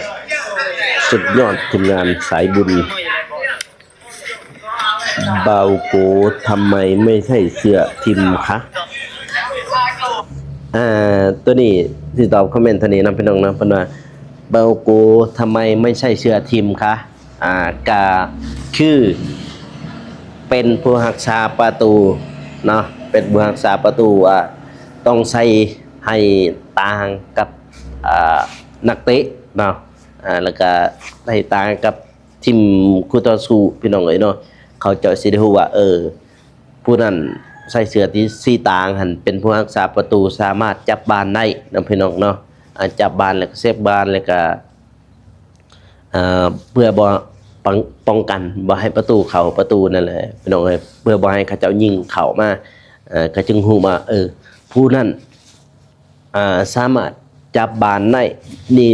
ສຸດຍອດທີມງານສາຍບຸນ. ບ່າວໂກ ທຳໄມໄມ່ໃສ່ເສື້ອທີມຄະ? ອາ ໂຕນີ້ຊິຕອບຄອມເມັນໂຕນີ້ນຳ ພີ່ນ້ອງເນາະ. ເພິ່ນວ່າ ບ່າວໂກ ທຳໄມໄມ່ໃສ່ເສື້ອທີມຄະ? ອາ ກະຄືເປັນຜູ້ຮັກສາປະຕູເນາະ, ເປັນຜູ້ຮັກສາປະຕູ ອາ ຕ້ອງໃສ່ໃຫ້ຕ່າງກັບ ອາ ນັກເຕະເນາະ, ອາ ແລ້ວກະໃຫ້ຕ່າງກັບ ທີມຄູ່ຕໍ່ສູ້ ພີ່ນ້ອງເອີຍເນາະ, ເຂົາເຈົ້າຊິໄດ້ຮູ້ວ່າ ເອີ ຜູ້ນັ້ນໃສ່ເສື້ອທີ່ສີຕ່າງຫັ້ນ ເປັນຜູ້ຮັກສາປະຕູ ສາມາດຈັບບານໄດ້ເນາະ ພີ່ນ້ອງເນາະ. ອາ ຈັບບານ ແລ້ວກະເຊບບານ ແລ້ວກະ ເອີ ເພື່ອບໍ່ ປ້ອງ ປ້ອງກັນບໍ່ໃຫ້ປະຕູເຂົ້າປະຕູນັ້ນແຫຼະ ພີ່ນ້ອງເອີຍ, ເພື່ອບໍ່ໃຫ້ເຂົາເຈົ້າຍິງເຂົ້າມາ. ເອີ ກະຈຶ່ງຮູ້ວ່າ ເອີ ຜູ້ນັ້ນ ອ່າ ສາມາດຈັບບານໄດ້ ນີ້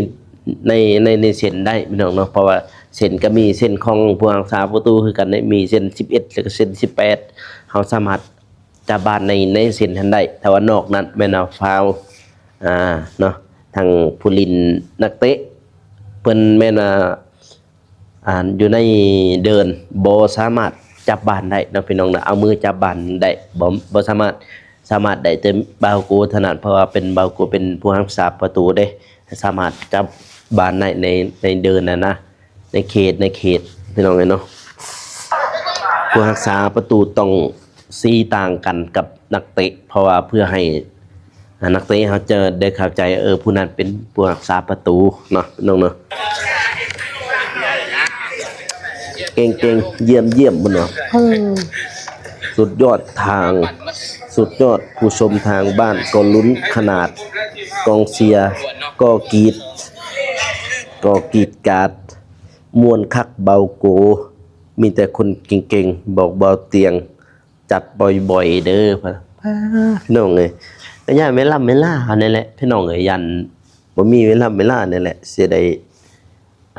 ໃນ ໃນ ໃນເສັ້ນໄດ້ ພີ່ນ້ອງເນາະ, ເພາະວ່າເສັ້ນກໍມີເສັ້ນຂອງຜູ້ຮັກສາປະຕູຄືກັນເດ້, ມີເສັ້ນສິບເອັດ ແລ້ວກໍເສັ້ນສິບແປດ ເຮົາສາມາດຈັບບານໃນ ໃນເສັ້ນຫັ້ນໄດ້. ຖ້າວ່ານອກນັ້ນແມ່ນວ່າຟາວ ອ່າ ເນາະ, ທາງຜູ້ຫຼິ້ນນັກເຕະເພິ່ນແມ່ນວ່າ ອ່າ ຢູ່ໃນເດີ່ນ ບໍ່ສາມາດຈັບບານໄດ້ເນາະ ພີ່ນ້ອງເນາະ, ເອົາມືຈັບບານໄດ້ ບໍ່ ບໍ່ສາມາດ ສາມາດໄດ້ແຕ່ບ່າວໂກເທົ່ານັ້ນ, ເພາະວ່າເປັນ ບ່າວໂກເປັນຜູ້ຮັກສາປະຕູເດ້, ສາມາດຈັບບານໄດ້ໃນ ໃນເດີ່ນຫັ້ນນະ, ໃນເຂດ ໃນເຂດ ພີ່ນ້ອງເອີຍເນາະ. ຜູ້ຮັກສາປະຕູຕ້ອງສີຕ່າງກັນກັບນັກເຕະ ເພາະວ່າເພື່ອໃຫ້ ອ່າ ນັກເຕະເຮົາຈະໄດ້ເຂົ້າໃຈ ເອີ ຜູ້ນັ້ນເປັນຜູ້ຮັກສາປະຕູເນາະ ພີ່ນ້ອງເນາະ. ເກັ່ງໆ ຢ້ຽມໆ ພຸ້ນເນາະ. ສຸດຍອດທາງ ສຸດຍອດ, ຜູ້ຊົມທາງບ້ານກໍລຸ້ນຂະໜາດ, ກອງເຊຍກໍກຣີດ ກໍກຣີດກາດ, ມ່ວນຄັກບ່າວໂກ, ມີແຕ່ຄົນເກັ່ງໆ, ບອກບ່າວຕຽງ ຈັດບ່ອຍໆເດີ ພະນະ. ພີ່ນ້ອງເອີຍ ກໍຢ້ານເວລາ ເວລາເຮົານີ້ແຫຼະ ພີ່ນ້ອງເອີຍ, ຢ້ານບໍ່ມີເວລາ ເວລານີ້ແຫຼະ ຊິໄດ້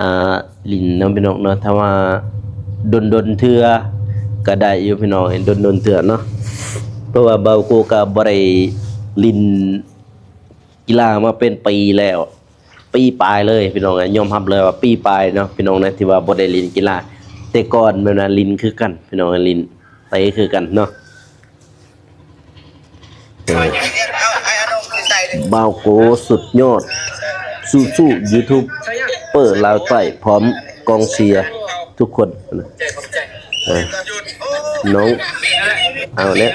ອ່າ ຫຼິ້ນເນາະ ພີ່ນ້ອງເນາະ. ຖ້າວ່າດົນໆເທື່ອກໍໄດ້ຢູ່ ພີ່ນ້ອງເອີຍ, ດົນໆເທື່ອເນາະ, ເພາະວ່າບ່າວໂກກໍບໍ່ໄດ້ຫຼິ້ນ ກິລາມາເປັນປີແລ້ວ ປີປາຍເລີຍ ພີ່ນ້ອງເອີຍ, ຍອມຮັບເລີຍວ່າປີປາຍເນາະ ພີ່ນ້ອງນະ ທີ່ວ່າບໍ່ໄດ້ຫຼິ້ນກິລາ. ແຕ່ກ່ອນແມ່ນວ່າຫຼິ້ນຄືກັນ ພີ່ນ້ອງເອີຍ, ຫຼິ້ນເຕະຄືກັນເນາະ. ເອີ ບ່າວໂກສຸດຍອດ, ສູ້ໆ ຢູທູບເປີລາວໃຕ້ ພ້ອມກອງເຊຍທຸກຄົນ. ເອີ ນ້ອງ ເອົາແຫຼະ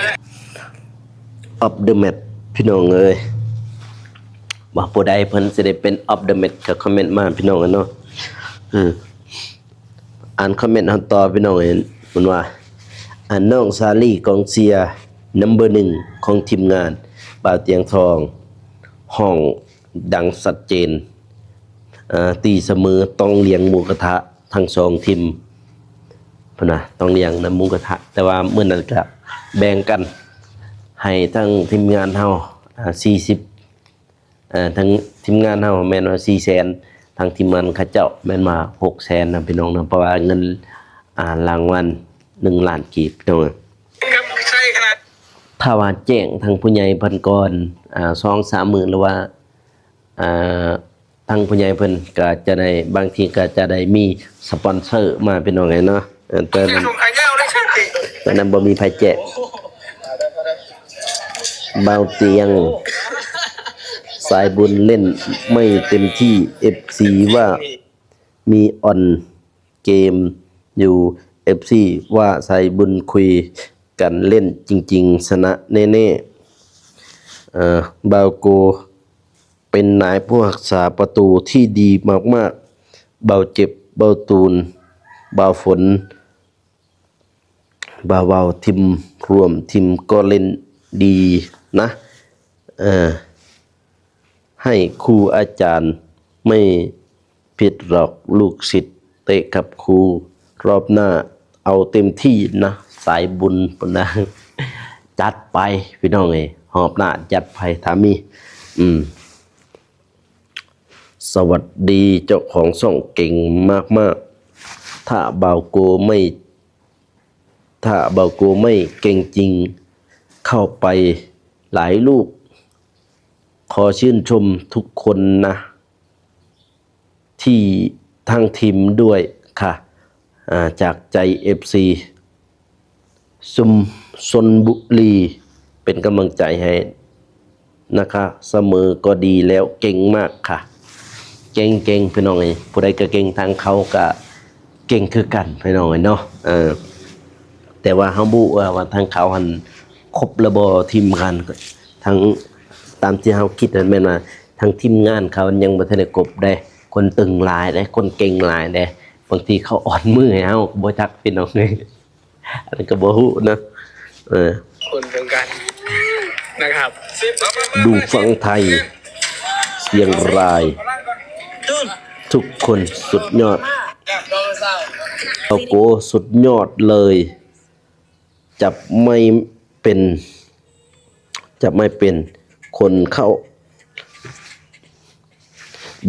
Up the Match ພີ່ນ້ອງເອີຍ, ວ່າຜູ້ໃດເພິ່ນຊິໄດ້ເປັນ Up the Match ກໍຄອມເມັນມາ ພີ່ນ້ອງເອີຍເນາະ. ເອີ ອ່ານຄອມເມັນເຮົາຕໍ່ ພີ່ນ້ອງເອີຍ, ເພິ່ນວ່າ ອາ ນ້ອງສາລີກອງເຊຍ number ໜຶ່ງຂອງທີມງານ ບ່າວຕຽງທອງ ຮ້ອງດັງຊັດເຈນ, ເອີ ຕີສະເໝີ ຕ້ອງລ້ຽງໝູກະທະ ທັງສອງທີມ ເພິ່ນວ່າຕ້ອງລ້ຽງນຳໝູກະທະ, ແຕ່ວ່າມື້ນັ້ນກະແບ່ງກັນໃຫ້ທັງທີມງານເຮົາ ອາ ສີ່ສິບ ເອີ ທັງທີມງານເຮົາແມ່ນວ່າສີ່ແສນ, ທາງທີມງານເຂົາເຈົ້າແມ່ນວ່າຫົກແສນນະ ພີ່ນ້ອງເນາະ, ເພາະວ່າເງິນ ອາ ລາງວັນໜຶ່ງລ້ານກີບ ພີ່ນ້ອງເອີຍ. ຖ້າວ່າແຈ້ງທາງຜູ້ໃຫຍ່ເພິ່ນກ່ອນ ອາ ສອງສາມມື້ ຫຼືວ່າ ອາ ທາງຜູ້ໃຫຍ່ເພິ່ນກໍຈະໄດ້ ບາງທີກໍຈະໄດ້ມີສະປອນເຊີມາ ພີ່ນ້ອງເອີຍເນາະ. ເອີ ແຕ່ນັ້ນ ຕອນນັ້ນບໍ່ມີໃຜແຈກ. ບ່າວຕຽງ ສາຍບຸນເລ່ນໄມ່ເຕັມທີ່ ເອັບຊີວ່າມີອ່ອນເກມຢູ່ ເອັບຊີວ່າສາຍບຸນຄຸຍກັນເລ່ນຈິງໆ ຊະນະແນ່ໆ. ບ່າວໂກ ເປັນນາຍຜູ້ຮັກສາປະຕູທີ່ດີມາກໆ. ບ່າວເຈັບ ບ່າວຕູນ ບ່າວຝົນ ບ່າວເວົ້າ ທີມ ຮ່ວມທີມກໍເລ່ນດີນະ. ເອີ ໃຫ້ຄູອາຈານ ໄມ່ຜິດຫຼອກລູກສິດເຕະກັບຄູ. ຮອບໜ້າເອົາເຕັມທີ່ນະ ສາຍບຸນ ພຸ້ນນະ. ຈັດໄປພີ່ນ້ອງເອີຍ ຮອບໜ້າຈັດໄປ ຖ້າມີ. ອືມ ສະຫວັດດີເຈົ້າຂອງຊ່ອງ ເກັ່ງມາກໆ. ຖ້າບ່າວໂກໄມ່ ຖ້າບ່າວໂກໄມ່ເກັ່ງຈິງ ເຂົ້າໄປຫຼາຍລູກ. ຂໍຊື່ນຊົມທຸກຄົນນະ ທີ່ທັງທີມດ້ວຍຄ່ະ. ອາ ຈາກໃຈເອັບຊີ ຊຸມຊົນບຸລີ ເປັນກຳລັງໃຈໃຫ້ນະຄະ. ສະເໝີກໍດີແລ້ວ ເກັ່ງມາກຄ່ະ. ເກັ່ງໆ ພີ່ນ້ອງເອີຍ ຜູ້ໃດກໍເກັ່ງ ທາງເຂົາກໍເກັ່ງຄືກັນ ພີ່ນ້ອງເອີຍເນາະ. ເອີ ແຕ່ວ່າເຮົາບໍ່ຮູ້ວ່າ ວ່າທາງເຂົາຫັ້ນຄົບແລ້ວບໍ່ ທີມງານ ທາງ ຕາມທີ່ເຮົາຄິດຫັ້ນແມ່ນວ່າ ທາງທີມງານເຂົາຍັງບໍ່ທັນໄດ້ຄົບເດ້. ຄົນຕຶງຫຼາຍເດ້ ຄົນເກັ່ງຫຼາຍເດ້. ບາງທີເຂົາອ່ອນມືໃຫ້ເຮົາກໍບໍ່ຈັກ ພີ່ນ້ອງເອີຍ. ອັນນັ້ນກໍບໍ່ຮູ້ເນາະ. ເອີ ຄົນວງການນະຄັບ. ດູຝັ່ງໄທ ຊຽງລາຍ ທຸກຄົນສຸດຍອດ. ໂອ້ໂຫ ສຸດຍອດເລີຍ. ຈັບໄມ້ເປັນ ຈັບໄມ້ເປັນ ຄົນເຂົ້າ.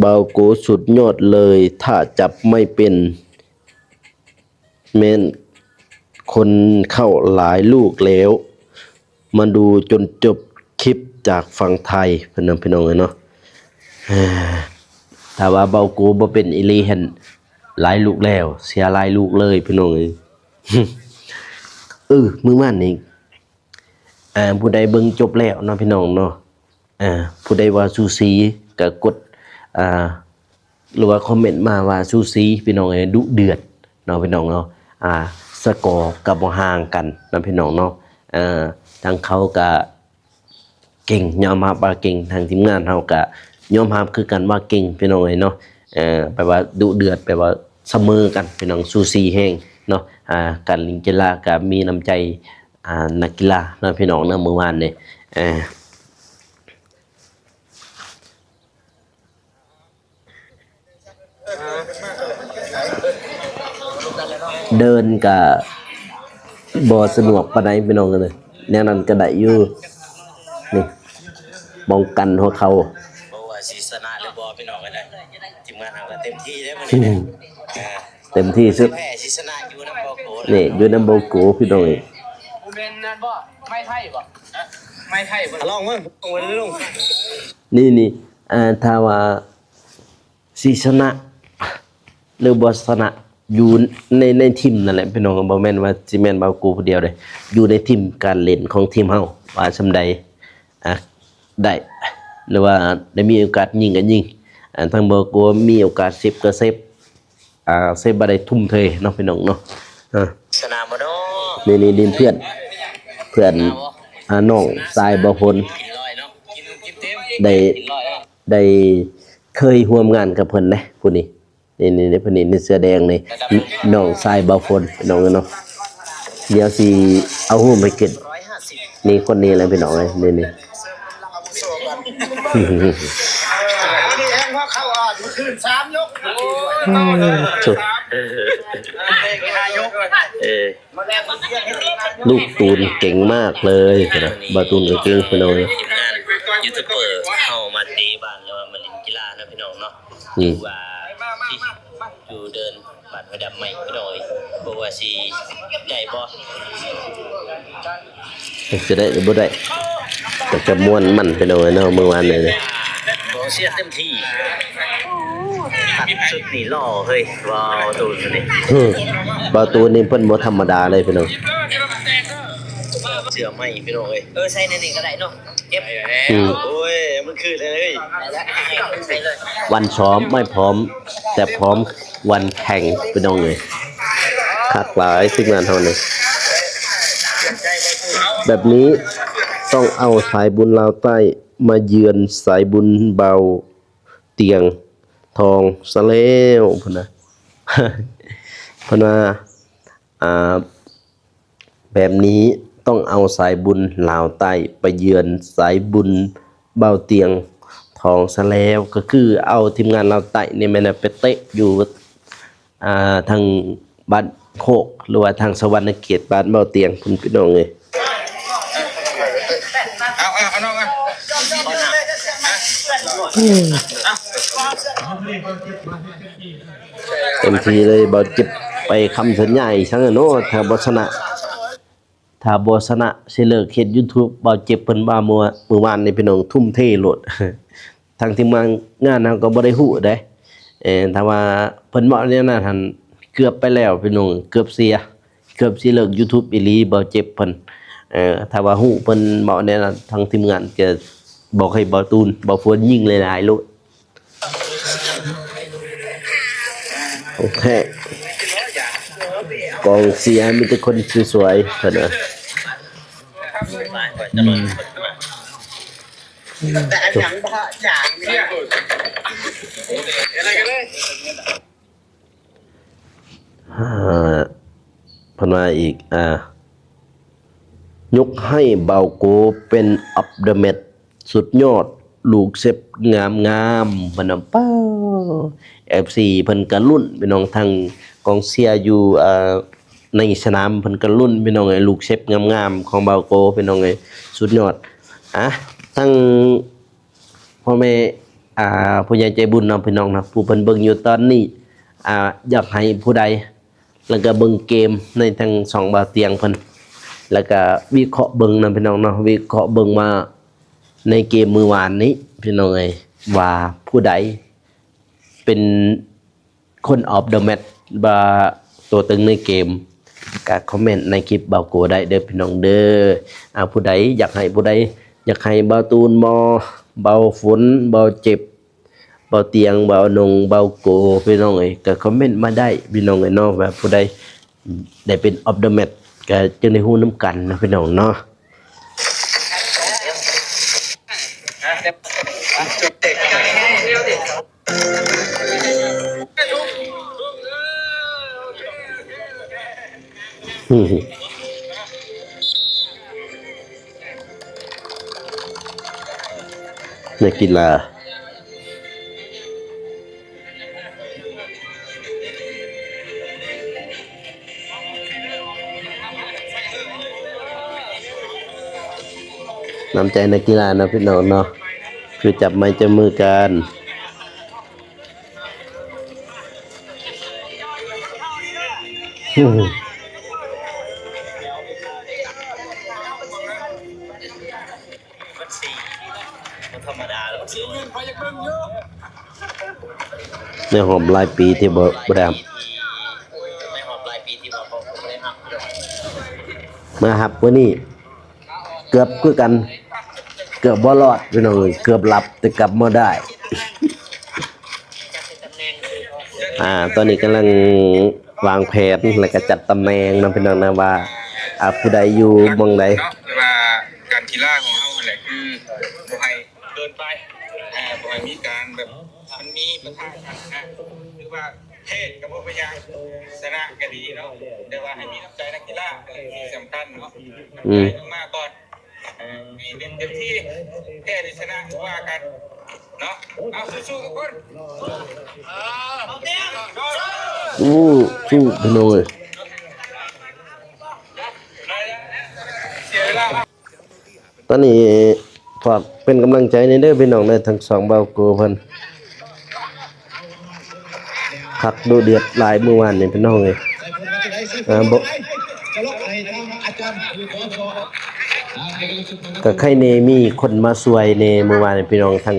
ບ່າວໂກສຸດຍອດເລີຍ ຖ້າຈັບໄມ້ເປັນ ແມ່ນຄົນເຂົ້າຫຼາຍລູກແລ້ວ. ມາດູຈົນຈົບຄລິບຈາກຝັ່ງໄທ ເພິ່ນນະ ພີ່ນ້ອງເອີຍເນາະ. ຖ້າວ່າບ່າວໂກບໍ່ເປັນອີ່ຫຼີຫັ້ນ ຫຼາຍລູກແລ້ວ ເສຍຫຼາຍລູກເລີຍ ພີ່ນ້ອງເອີຍ. ເອີ ມື້ວານນີ້ ອ່າ ຜູ້ໃດເບິ່ງຈົບແລ້ວເນາະ ພີ່ນ້ອງເນາະ. ອ່າ ຜູ້ໃດວ່າສູສີກໍກົດ ອ່າ ຫຼືວ່າຄອມເມັນມາວ່າສູສີ ພີ່ນ້ອງເອີຍ ດຸເດືອດເນາະ ພີ່ນ້ອງເນາະ. ອ່າ ສະກໍກໍບໍ່ຫ່າງກັນເນາະ ພີ່ນ້ອງເນາະ. ເອີ ທາງເຂົາກໍ ເກັ່ງ ຍອມຮັບວ່າເກັ່ງ. ທາງທີມງານເຮົາກະຍອມຮັບຄືກັນວ່າເກັ່ງ ພີ່ນ້ອງເອີຍເນາະ. ເອີ ແປວ່າດຸເດືອດ ແປວ່າສະເໝີກັນ ພີ່ນ້ອງ ສູສີແຮງເນາະ. ອ່າ ການຫຼິ້ນກິລາກະມີນ້ຳໃຈ ອ່າ ນັກກິລາເນາະ ພີ່ນ້ອງເນາະ ມື້ວານນີ້. ເອີ ເດີນກະບໍ່ສະດວກປານໃດ ພີ່ນ້ອງເອີຍ. ແນວນັ້ນກະໄດ້ຢູ່ ນີ້ ປ້ອງກັນຫົວເຂົ່າ. ບໍ່ວ່າຊິຊະນະຫຼືບໍ່ ພີ່ນ້ອງເອີຍ ທີມງານເຮົາກະເຕັມທີ່ເດ້ມື້ນີ້. ເຕັມທີ່ສຸດ ແພ້ຊິຊະນະຢູ່ນຳບໍ່ໂກ ນີ້ ຢູ່ນຳບໍ່ໂກ ພີ່ນ້ອງເອີຍ. ບໍ່ແມ່ນນັ້ນບໍ່ ໄມ້ໄຜ່ບໍ່ ໄມ້ໄຜ່ບໍ່ ລອງເບິ່ງ ລົງໄປເລີຍລຸງ. ນີ້ ນີ້ ອ່າ ຖ້າວ່າ ຊິຊະນະຫຼືບໍ່ຊະນະ ຢູ່ໃນ ໃນທີມນັ້ນແຫຼະ ພີ່ນ້ອງ. ບໍ່ແມ່ນວ່າຊິແມ່ນບ່າວໂກຜູ້ດຽວເດ້ ຢູ່ໃນທີມການຫຼິ້ນຂອງທີມເຮົາວ່າສ່ຳໃດ ອ່າ ໄດ້ ຫຼືວ່າໄດ້ມີໂອກາດຍິງກໍຍິງ. ອ່າ ທາງບ່າວໂກມີໂອກາດເຊບກໍເຊບ ອ່າ ເຊບບໍ່ໄດ້ທຸ່ມເທເນາະ ພີ່ນ້ອງເນາະ. ອ່າ ຊະນະບໍ່ເນາະ ນີ້ ນີ້ ນີ້ເພື່ອນ ເພື່ອນ ອ່າ ນ້ອງຊາຍບ່າວພົນ ໄດ້ ໄດ້ເຄີຍຮ່ວມງານກັບເພິ່ນເດ້ ຜູ້ນີ້ ນີ້ ນີ້ ນີ້ ຜູ້ນີ້ ນີ້ເສື້ອແດງນີ້ ນ້ອງຊາຍບ່າວຝົນ ພີ່ນ້ອງເອີຍເນາະ. ດຽວຊິເອົາຮູບໃຫ້ຂຶ້ນ ນີ້ ຄົນນີ້ແຫຼະ ພີ່ນ້ອງເອີຍ ນີ້ ນີ້ ເອີ ລູກຕູນເກັ່ງມາກເລີຍ ບ່າວຕູນກໍເກັ່ງ ພີ່ນ້ອງເອີຍ. ທີມງານຢູທູບເບີເຮົາມາເຕະບານ ຫຼືວ່າມາຫຼິ້ນກິລາເນາະ ພີ່ນ້ອງເນາະ ອືມ ຖືວ່າທີ່ຢູ່ເດີ່ນບາດຫົວດຳໃໝ່ ພີ່ນ້ອງເອີຍ ບໍ່ວ່າຊິໄດ້ບໍ່ ຊິໄດ້ຫຼືບໍ່ໄດ້ ກໍຈະມ່ວນມັນ ພີ່ນ້ອງເອີຍເນາະ ມື້ວານນີ້ ກອງເຊຍເຕັມທີ່. ຕັດຊຸດນີ້ຫຼໍ່ເຮີ້ຍ ບ່າວຕູນນີ້ ອືມ ບ່າວຕູນນີ້ເພິ່ນບໍ່ທຳມະດາເລີຍ ພີ່ນ້ອງ. ເສື້ອໃໝ່ພີ່ນ້ອງເອີຍ. ເອີ ໃສ່ໃນນີ້ກໍໄດ້ເນາະ ເຈັບ. ອືມ ໂອ້ຍ ມັນຄືແທ້ເອີຍ. ໄປແລ້ວ ໃສ່ເລີຍ. ວັນຊ້ອມໄມ່ພ້ອມ ແຕ່ພ້ອມວັນແຂ່ງພີ່ນ້ອງເອີຍ. ຄັກຫຼາຍທີມງານເຮົານີ້. ແບບນີ້ຕ້ອງເອົາສາຍບຸນລາວໃຕ້ມາເຢືອນສາຍບຸນເບົາຕຽງທອງຊະແລ້ວ ເພິ່ນວ່າ ເພິ່ນວ່າ ອ່າ ແບບນີ້ຕ້ອງເອົາສາຍບຸນລາວໃຕ້ໄປເຢືອນສາຍບຸນເບົາຕຽງທອງຊະແລ້ວ. ກໍຄືເອົາທີມງານລາວໃຕ້ນີ້ແມ່ນໄປເຕະຢູ່ ອ່າ ທາງບ້ານໂຄກ ຫຼືວ່າທາງສະຫວັນນະເຂດ ບ້ານເບົາຕຽງພຸ້ນ ພີ່ນ້ອງເອີຍ. ເອົາ ເອົາ ເອົານ້ອງ ເອົາ ເຕັມທີ່ເລີຍ ບໍ່ເຈັບໄປຄຳສັນຍາອີກຊັ້ນເນາະ. ຖ້າບໍ່ຊະນະ ຖ້າບໍ່ຊະນະຊິເລີກເຮັດ YouTube ເບົາເຈັບເພິ່ນວ່າ ມື້ ມື້ວານນີ້ພີ່ນ້ອງ ທຸ່ມເທໂລດ. ທາງທີມງານ ງານເຮົາກໍບໍ່ໄດ້ຮູ້ເດ້ ເອີ ຖ້າວ່າເພິ່ນເວົ້າແນວນັ້ນຫັ້ນ ເກືອບໄປແລ້ວພີ່ນ້ອງ ເກືອບເສຍ ເກືອບຊິເລີກ YouTube ອີ່ຫຼີ ເບົາເຈັບເພິ່ນ. ເອີ ຖ້າວ່າຮູ້ເພິ່ນເວົ້າແນວນັ້ນ ທາງທີມງານກໍບອກໃຫ້ເບົາຕູນ ເບົາຝົນຍິງຫຼາຍໆໂລດ. ຂອງແທ້ ກອງເຊຍມີແຕ່ຄົນສວຍໆ ເພິ່ນວ່າ. ອືມ ແຕ່ອັນຫຍັງບໍ່ຈາງນີ້ ອ່າ ເພິ່ນວ່າອີກ ອ່າ ຍົກໃຫ້ບ່າວໂກເປັນ of the match ສຸດຍອດ ລູກເຊັບງາມໆ ເພິ່ນວ່າ. ປ້າ ເອັຟຊີ ເພິ່ນກະລຸ້ນ ພີ່ນ້ອງ ທັງກອງເຊຍຢູ່ ເອີ ໃນສະໜາມ ເພິ່ນກະລຸ້ນ ພີ່ນ້ອງເອີຍ ລູກເຊັບງາມໆຂອງບ່າວໂກ ພີ່ນ້ອງເອີຍ ສຸດຍອດ. ອ່າ ທັງພໍ່ແມ່ ອ່າ ຜູ້ໃຫຍ່ໃຈບຸນເນາະ ພີ່ນ້ອງເນາະ ຜູ້ເພິ່ນເບິ່ງຢູ່ຕອນນີ້ ອ່າ ຢາກໃຫ້ຜູ້ໃດ ແລ້ວກະເບິ່ງເກມໃນທັງສອງບ່າວຕຽງເພິ່ນ ແລ້ວກະວິເຄາະເບິ່ງນຳ ພີ່ນ້ອງເນາະ ວິເຄາະເບິ່ງວ່າໃນເກມມື້ວານນີ້ ພີ່ນ້ອງເອີຍ ວ່າຜູ້ໃດເປັນຄົນ of the match ວ່າຕົວຕຶງໃນເກມ ກະຄອມເມັນໃນຄລິບບ່າວໂກໄດ້ເດີ ພີ່ນ້ອງເດີ. ອ່າ ຜູ້ໃດຢາກໃຫ້ ຜູ້ໃດຢາກໃຫ້ບ່າວຕູນບໍ ບ່າວຝົນ ບ່າວເຈັບ ບ່າວຕຽງ ບ່າວນົງ ບ່າວໂກ ພີ່ນ້ອງເອີຍ ກໍຄອມເມັນມາໄດ້ ພີ່ນ້ອງເອີຍເນາະ ວ່າຜູ້ໃດໄດ້ເປັນ of the match ກໍຈຶ່ງໄດ້ຮູ້ນຳກັນເນາະ ພີ່ນ້ອງເນາະ. ນັກກິລາ ນ້ຳໃຈນັກກິລາເນາະ ພີ່ນ້ອງເນາະ ຄືຈັບໄມ້ຈັບມືກັນ. ໃນຮອບຫຼາຍປີທີ່ບໍ່ ບໍ່ໄດ້ຮັບ ມາຮັບມື້ນີ້ ເກືອບຄືກັນ ເກືອບບໍ່ລອດ ພີ່ນ້ອງເອີຍ ເກືອບຫຼັບ ແຕ່ກັບມາໄດ້. ອ່າ ຕອນນີ້ກຳລັງວາງແຜນ ແລ້ວກະຈັດຕຳແໜ່ງນຳ ພີ່ນ້ອງນະ ວ່າ ອ່າ ຜູ້ໃດຢູ່ໝ່ອງໃດເນາະ ແຕ່ວ່າການກິລາຂອງເຮົາຫັ້ນແຫຼະ ຄືບໍ່ໃຫ້ເກີນໄປ ອ່າ ບໍ່ໃຫ້ມີການແບບ ມັນມີປະທະກັນນະ ຄືວ່າ ແພ້ກໍບໍ່ເປັນຫຍັງ ຊະນະກໍດີເນາະ ແຕ່ວ່າໃຫ້ມີນ້ຳໃຈນັກກິລາ ເອີ ທີ່ສຳຄັນເນາະ ອືມ ໃຈມາກ່ອນ ເອີ ໃຫ້ເປັນເຕັມທີ່ ແພ້ຫຼືຊະນະບໍ່ວ່າກັນເນາະ ເອົາ ສູ້ໆທຸກຄົນ ໂອ້ ສູ້ພີ່ນ້ອງເອີຍ. ຕອນນີ້ຝາກເປັນກຳລັງໃຈແດ່ເດີພີ່ນ້ອງເດີ ທັງສອງບ່າວໂກເພິ່ນ ຄັກດຸເດືອດຫຼາຍມື້ວານນີ້ພີ່ນ້ອງເອີຍ ອ່າ ບໍ່ ກະໄຄແນ່ມີຄົນມາຊ່ວຍແນ່ມື້ວານນີ້ພີ່ນ້ອງ ທັງ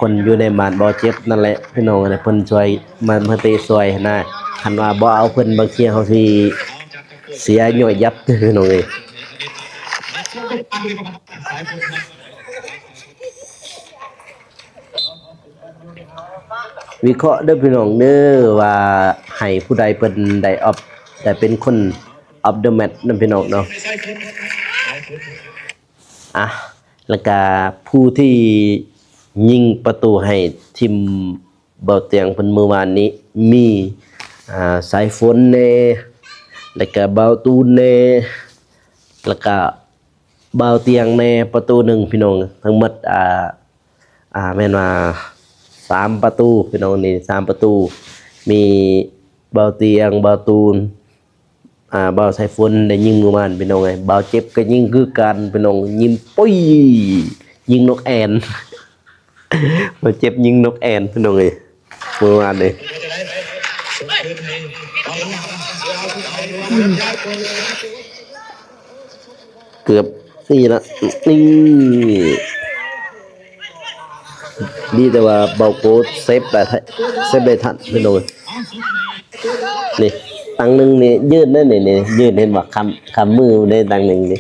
ຄົນຢູ່ໃນບ້ານບໍ່ເຈັບນັ້ນແຫຼະພີ່ນ້ອງ ເພິ່ນຊ່ວຍ ມາ ມາເຕະຊ່ວຍຫັ້ນນະ ຄັນວ່າບໍ່ເອົາເພິ່ນບາງທີເຮົາຊິ ເສຍຍ້ອຍຍັບເດີພີ່ນ້ອງເອີຍ. ວິເຄາະເດີພີ່ນ້ອງເດີ ວ່າໃຫ້ຜູ້ໃດເປັນໄດ້ອອບ ໄດ້ເປັນຄົນ of the match ນຳພີ່ນ້ອງເນາະ. ອ່ະ ແລ້ວກະຜູ້ທີ່ຍິງປະຕູໃຫ້ທີມເບົາຕຽງເພິ່ນມື້ວານນີ້ ມີ ອ່າ ສາຍຝົນແດ່ ແລ້ວກະເບົາຕູນແດ່ ແລ້ວກະເບົາຕຽງແດ່ປະຕູໜຶ່ງພີ່ນ້ອງ. ທັງໝົດ ອ່າ ອ່າ ແມ່ນວ່າສາມປະຕູພີ່ນ້ອງ ນີ້ສາມປະຕູ ມີເບົາຕຽງ ເບົາຕູນ ອ່າ ເບົາສາຍຝົນໄດ້ຍິງມື້ວານພີ່ນ້ອງເອີຍ. ເບົາເຈັບກໍຍິງຄືກັນພີ່ນ້ອງ ຍິງປຸ້ຍ ຍິງນົກແອ່ນ ເບົາເຈັບຍິງນົກແອ່ນພີ່ນ້ອງເອີຍ ມື້ວານນີ້. ເກືອບນີ້ລະ ນີ້ ດີແຕ່ວ່າເບົາໂກເຊບໄດ້ ເຊບໄດ້ທັນພີ່ນ້ອງເອີຍ. ນີ້ ຕັ້ງໜຶ່ງນີ້ຢືນໄດ້ນີ້ ນີ້ຢືນ ເຫັນບໍ່ ຄຳ ຄຳມືໄດ້ຕັ້ງໜຶ່ງນີ້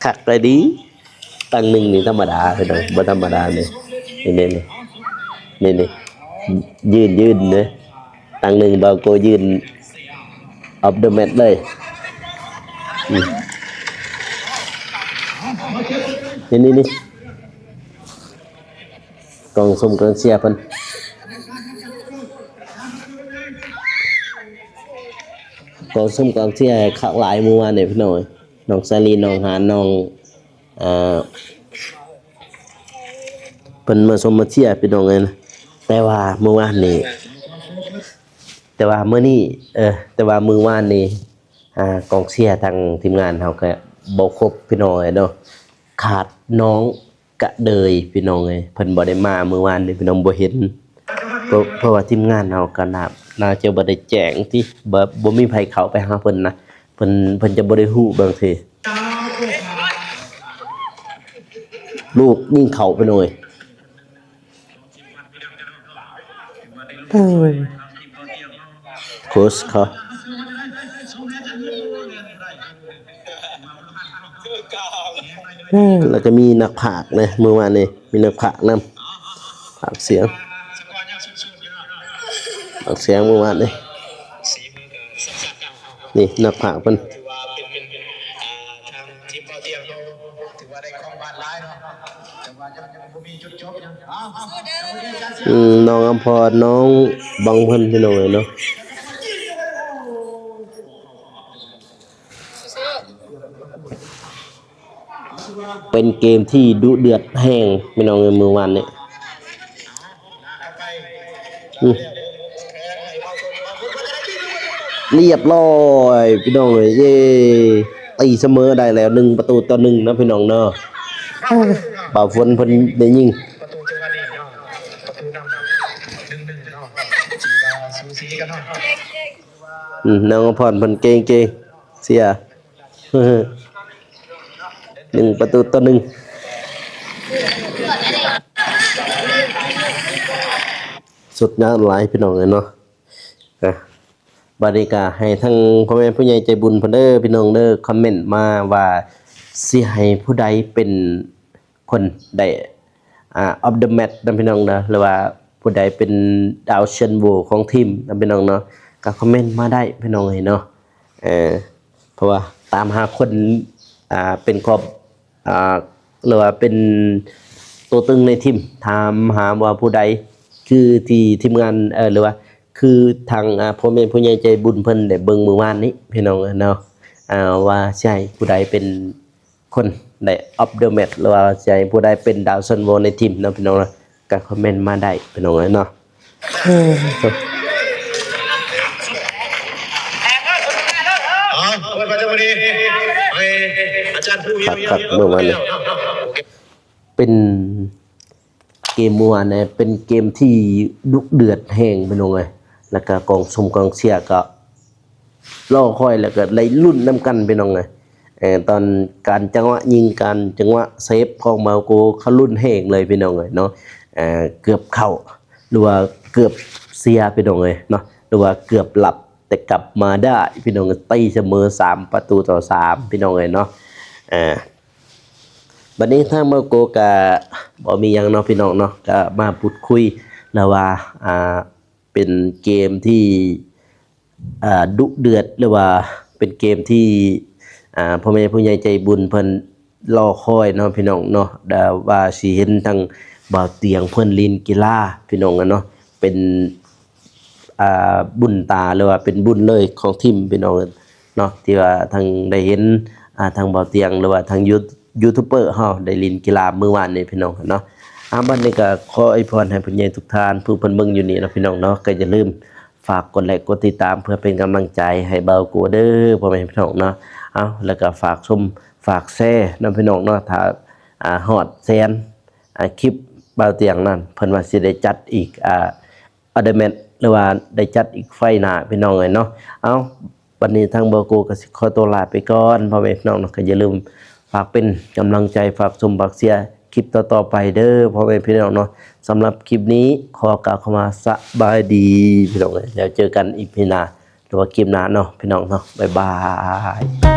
ຄັກໄດ້ດີ. ຕັ້ງໜຶ່ງນີ້ທຳມະດາພີ່ນ້ອງ ບໍ່ທຳມະດານີ້ ນີ້ ນີ້ ນີ້ ນີ້ ຢືນ ຢືນເດ້. ຕັ້ງໜຶ່ງເບົາໂກຢືນ of the match ເລີຍ. ນີ້ ນີ້ ນີ້ ກອງຊົມກອງເຊຍເພິ່ນ ກອງຊົມກອງເຊຍຄັກຫຼາຍມື້ວານນີ້ພີ່ນ້ອງເອີຍ. ນ້ອງສາລີ ນ້ອງຫານ ນ້ອງ ເອີ ເພິ່ນມາຊົມມາເຊຍພີ່ນ້ອງເອີຍ. ແຕ່ວ່າມື້ວານນີ້ ແຕ່ວ່າມື້ນີ້ ເອີ ແຕ່ວ່າມື້ວານນີ້ ອ່າ ກອງເຊຍທາງທີມງານເຮົາກໍບໍ່ຄົບພີ່ນ້ອງເອີຍເນາະ ຂາດນ້ອງກະເດີຍພີ່ນ້ອງເອີຍ. ເພິ່ນບໍ່ໄດ້ມາມື້ວານນີ້ພີ່ນ້ອງ ບໍ່ເຫັນ ເພາະ ເພາະວ່າທີມງານເຮົາກໍໜ້າ ໜ້າຈະບໍ່ໄດ້ແຈ້ງຕິ ບໍ່ ບໍ່ມີໃຜເຂົ້າໄປຫາເພິ່ນນະ ເພິ່ນ ເພິ່ນຈະບໍ່ໄດ້ຮູ້ບາງທີ. ລູກຍິງເຂົ້າພີ່ນ້ອງເອີຍ. ໂຄ້ຊເຂົາ ແລ້ວກໍມີນັກພາກເດ້ ມື້ວານນີ້ມີນັກພາກນຳ ພາກສຽງ ພາກສຽງມື້ວານນີ້. ນີ້ນັກພາກເພິ່ນ ອືມ ນ້ອງອຳພອນ ນ້ອງບັງເພິ່ນ ພີ່ນ້ອງເອີຍເນາະ. ເປັນເກມທີ່ດຸເດືອດແຮງພີ່ນ້ອງເອີຍ ມື້ວານນີ້. ອືມ ລຽບຮ້ອຍພີ່ນ້ອງເອີຍ ເຢ້ ຕີສະເໝີໄດ້ແລ້ວ ໜຶ່ງປະຕູຕໍ່ໜຶ່ງເນາະພີ່ນ້ອງເນາະ. ບ່າວຝົນເພິ່ນໄດ້ຍິງ ອືມ ນ້ອງອຳພອນເພິ່ນເກັ່ງໆ ເຊຍ ໜຶ່ງປະຕູຕໍ່ໜຶ່ງ ສຸດຍອດຫຼາຍພີ່ນ້ອງເອີຍເນາະ. ອ່ະ ບາດນີ້ກໍໃຫ້ທັງພໍ່ແມ່ຜູ້ໃຫຍ່ໃຈບຸນເພິ່ນເດີພີ່ນ້ອງເດີ ຄອມເມັນມາວ່າຊິໃຫ້ຜູ້ໃດເປັນ ຄົນໄດ້ ອ່າ of the match ນຳພີ່ນ້ອງເນາະ ຫຼືວ່າຜູ້ໃດເປັນດາວຊັນໂຫວຂອງທີມນຳພີ່ນ້ອງເນາະ ກໍຄອມເມັນມາໄດ້ພີ່ນ້ອງເອີຍເນາະ. ເອີ ເພາະວ່າຕາມຫາຄົນ ອ່າ ເປັນຄອບ ອ່າ ຫຼືວ່າເປັນຕົວຕຶງໃນທີມ ຖາມຫາວ່າຜູ້ໃດ ຄືທີ່ທີມງານ ເອີ ຫຼືວ່າຄືທາງ ອ່າ ພໍ່ແມ່ຜູ້ໃຫຍ່ໃຈບຸນເພິ່ນໄດ້ເບິ່ງມື້ວານນີ້ພີ່ນ້ອງເນາະ ອ່າ ວ່າຊິໃຫ້ຜູ້ໃດເປັນ ຄົນໄດ້ of the match ຫຼືວ່າໃຈຜູ້ໃດເປັນດາວຊັນໂຫວໃນທີມເນາະພີ່ນ້ອງເນາະ ກໍຄອມເມັນມາໄດ້ພີ່ນ້ອງເອີຍເນາະ. ເອົາ ເປີດປະຈຳມື້ນີ້ ໃຫ້ອາຈານຜູ້ມີ ຄັກໆ ເມື່ອວານນີ້ ເປັນ ເກມເມື່ອວານນີ້ເປັນເກມທີ່ດຸເດືອດແຮງພີ່ນ້ອງເອີຍ ແລ້ວກະກອງຊົມກອງເຊຍກໍລໍຄອຍ ແລ້ວກະໄດ້ລຸ້ນນຳກັນພີ່ນ້ອງເອີຍ. ເອີ ຕອນການຈັງຫວະຍິງ ການຈັງຫວະເຊບຂອງມາໂກ ເຂົາລຸ້ນແຮງເລີຍພີ່ນ້ອງເອີຍເນາະ. ເອີ ເກືອບເຂົ້າ ຫຼືວ່າເກືອບເສຍພີ່ນ້ອງເອີຍເນາະ ຫຼືວ່າເກືອບຫຼັບ ແຕ່ກັບມາໄດ້ພີ່ນ້ອງ ໄດ້ສະເໝີສາມປະຕູຕໍ່ສາມພີ່ນ້ອງເອີຍເນາະ. ອ່າ ບັດນີ້ທາງເບົາໂກກະບໍ່ມີຫຍັງເນາະພີ່ນ້ອງເນາະ ກະມາພູດຄຸຍ ລະວ່າ ອ່າ ເປັນເກມທີ່ ອ່າ ດຸເດືອດ ຫຼືວ່າເປັນເກມທີ່ ອ່າ ພໍ່ແມ່ຜູ້ໃຫຍ່ໃຈບຸນເພິ່ນລໍຄອຍເນາະພີ່ນ້ອງເນາະ ດາ ວ່າຊິເຫັນທາງບ່າວຕຽງເພິ່ນຫຼິ້ນກິລາພີ່ນ້ອງເນາະ ເປັນ ອ່າ ບຸນຕາ ຫຼືວ່າເປັນບຸນເລີຍຂອງທີມພີ່ນ້ອງເນາະ ທີ່ວ່າທາງໄດ້ເຫັນ ອ່າ ທາງບ່າວຕຽງ ຫຼືວ່າທາງຢູ ຢູທູບເບີເຮົາໄດ້ຫຼິ້ນກິລາມື້ວານນີ້ພີ່ນ້ອງເນາະ. ອ່າ ບັດນີ້ກໍຂໍອວຍພອນໃຫ້ຜູ້ໃຫຍ່ທຸກທ່ານ ຜູ້ເພິ່ນເບິ່ງຢູ່ນີ້ເນາະພີ່ນ້ອງເນາະ ກໍຢ່າລືມ ຝາກກົດໄລກົດຕິດຕາມ ເພື່ອເປັນກຳລັງໃຈໃຫ້ເບົາໂກເດີ ພໍ່ແມ່ພີ່ນ້ອງເນາະ. ເອົາ ແລ້ວກໍຝາກຊົມຝາກແຊເນາະພີ່ນ້ອງເນາະ ຖ້າ ອ່າ ຮອດແສນ ອ່າ ຄລິບບ່າວຕຽງນັ້ນ ເພິ່ນວ່າຊິໄດ້ຈັດອີກ ອ່າ ອາເດແມັດ ຫຼືວ່າໄດ້ຈັດອີກໄຟໜ້າພີ່ນ້ອງເອີຍເນາະ. ເອົາ ບັດນີ້ທາງເບົາໂກກໍຊິຂໍຕົວລາໄປກ່ອນ ພໍ່ແມ່ພີ່ນ້ອງເນາະ ກໍຢ່າລືມ ຝາກເປັນກຳລັງໃຈ ຝາກຊົມ ຝາກເຊຍຄລິບຕໍ່ໆໄປເດີ ພໍ່ແມ່ພີ່ນ້ອງເນາະ. ສຳລັບຄລິບນີ້ຂໍກ່າວຄຳວ່າສະບາຍດີພີ່ນ້ອງເອີຍ ແລ້ວເຈີກັນອີພີໜ້າ ຫຼືວ່າຄລິບໜ້າເນາະພີ່ນ້ອງເນາະ ບາຍບາຍ.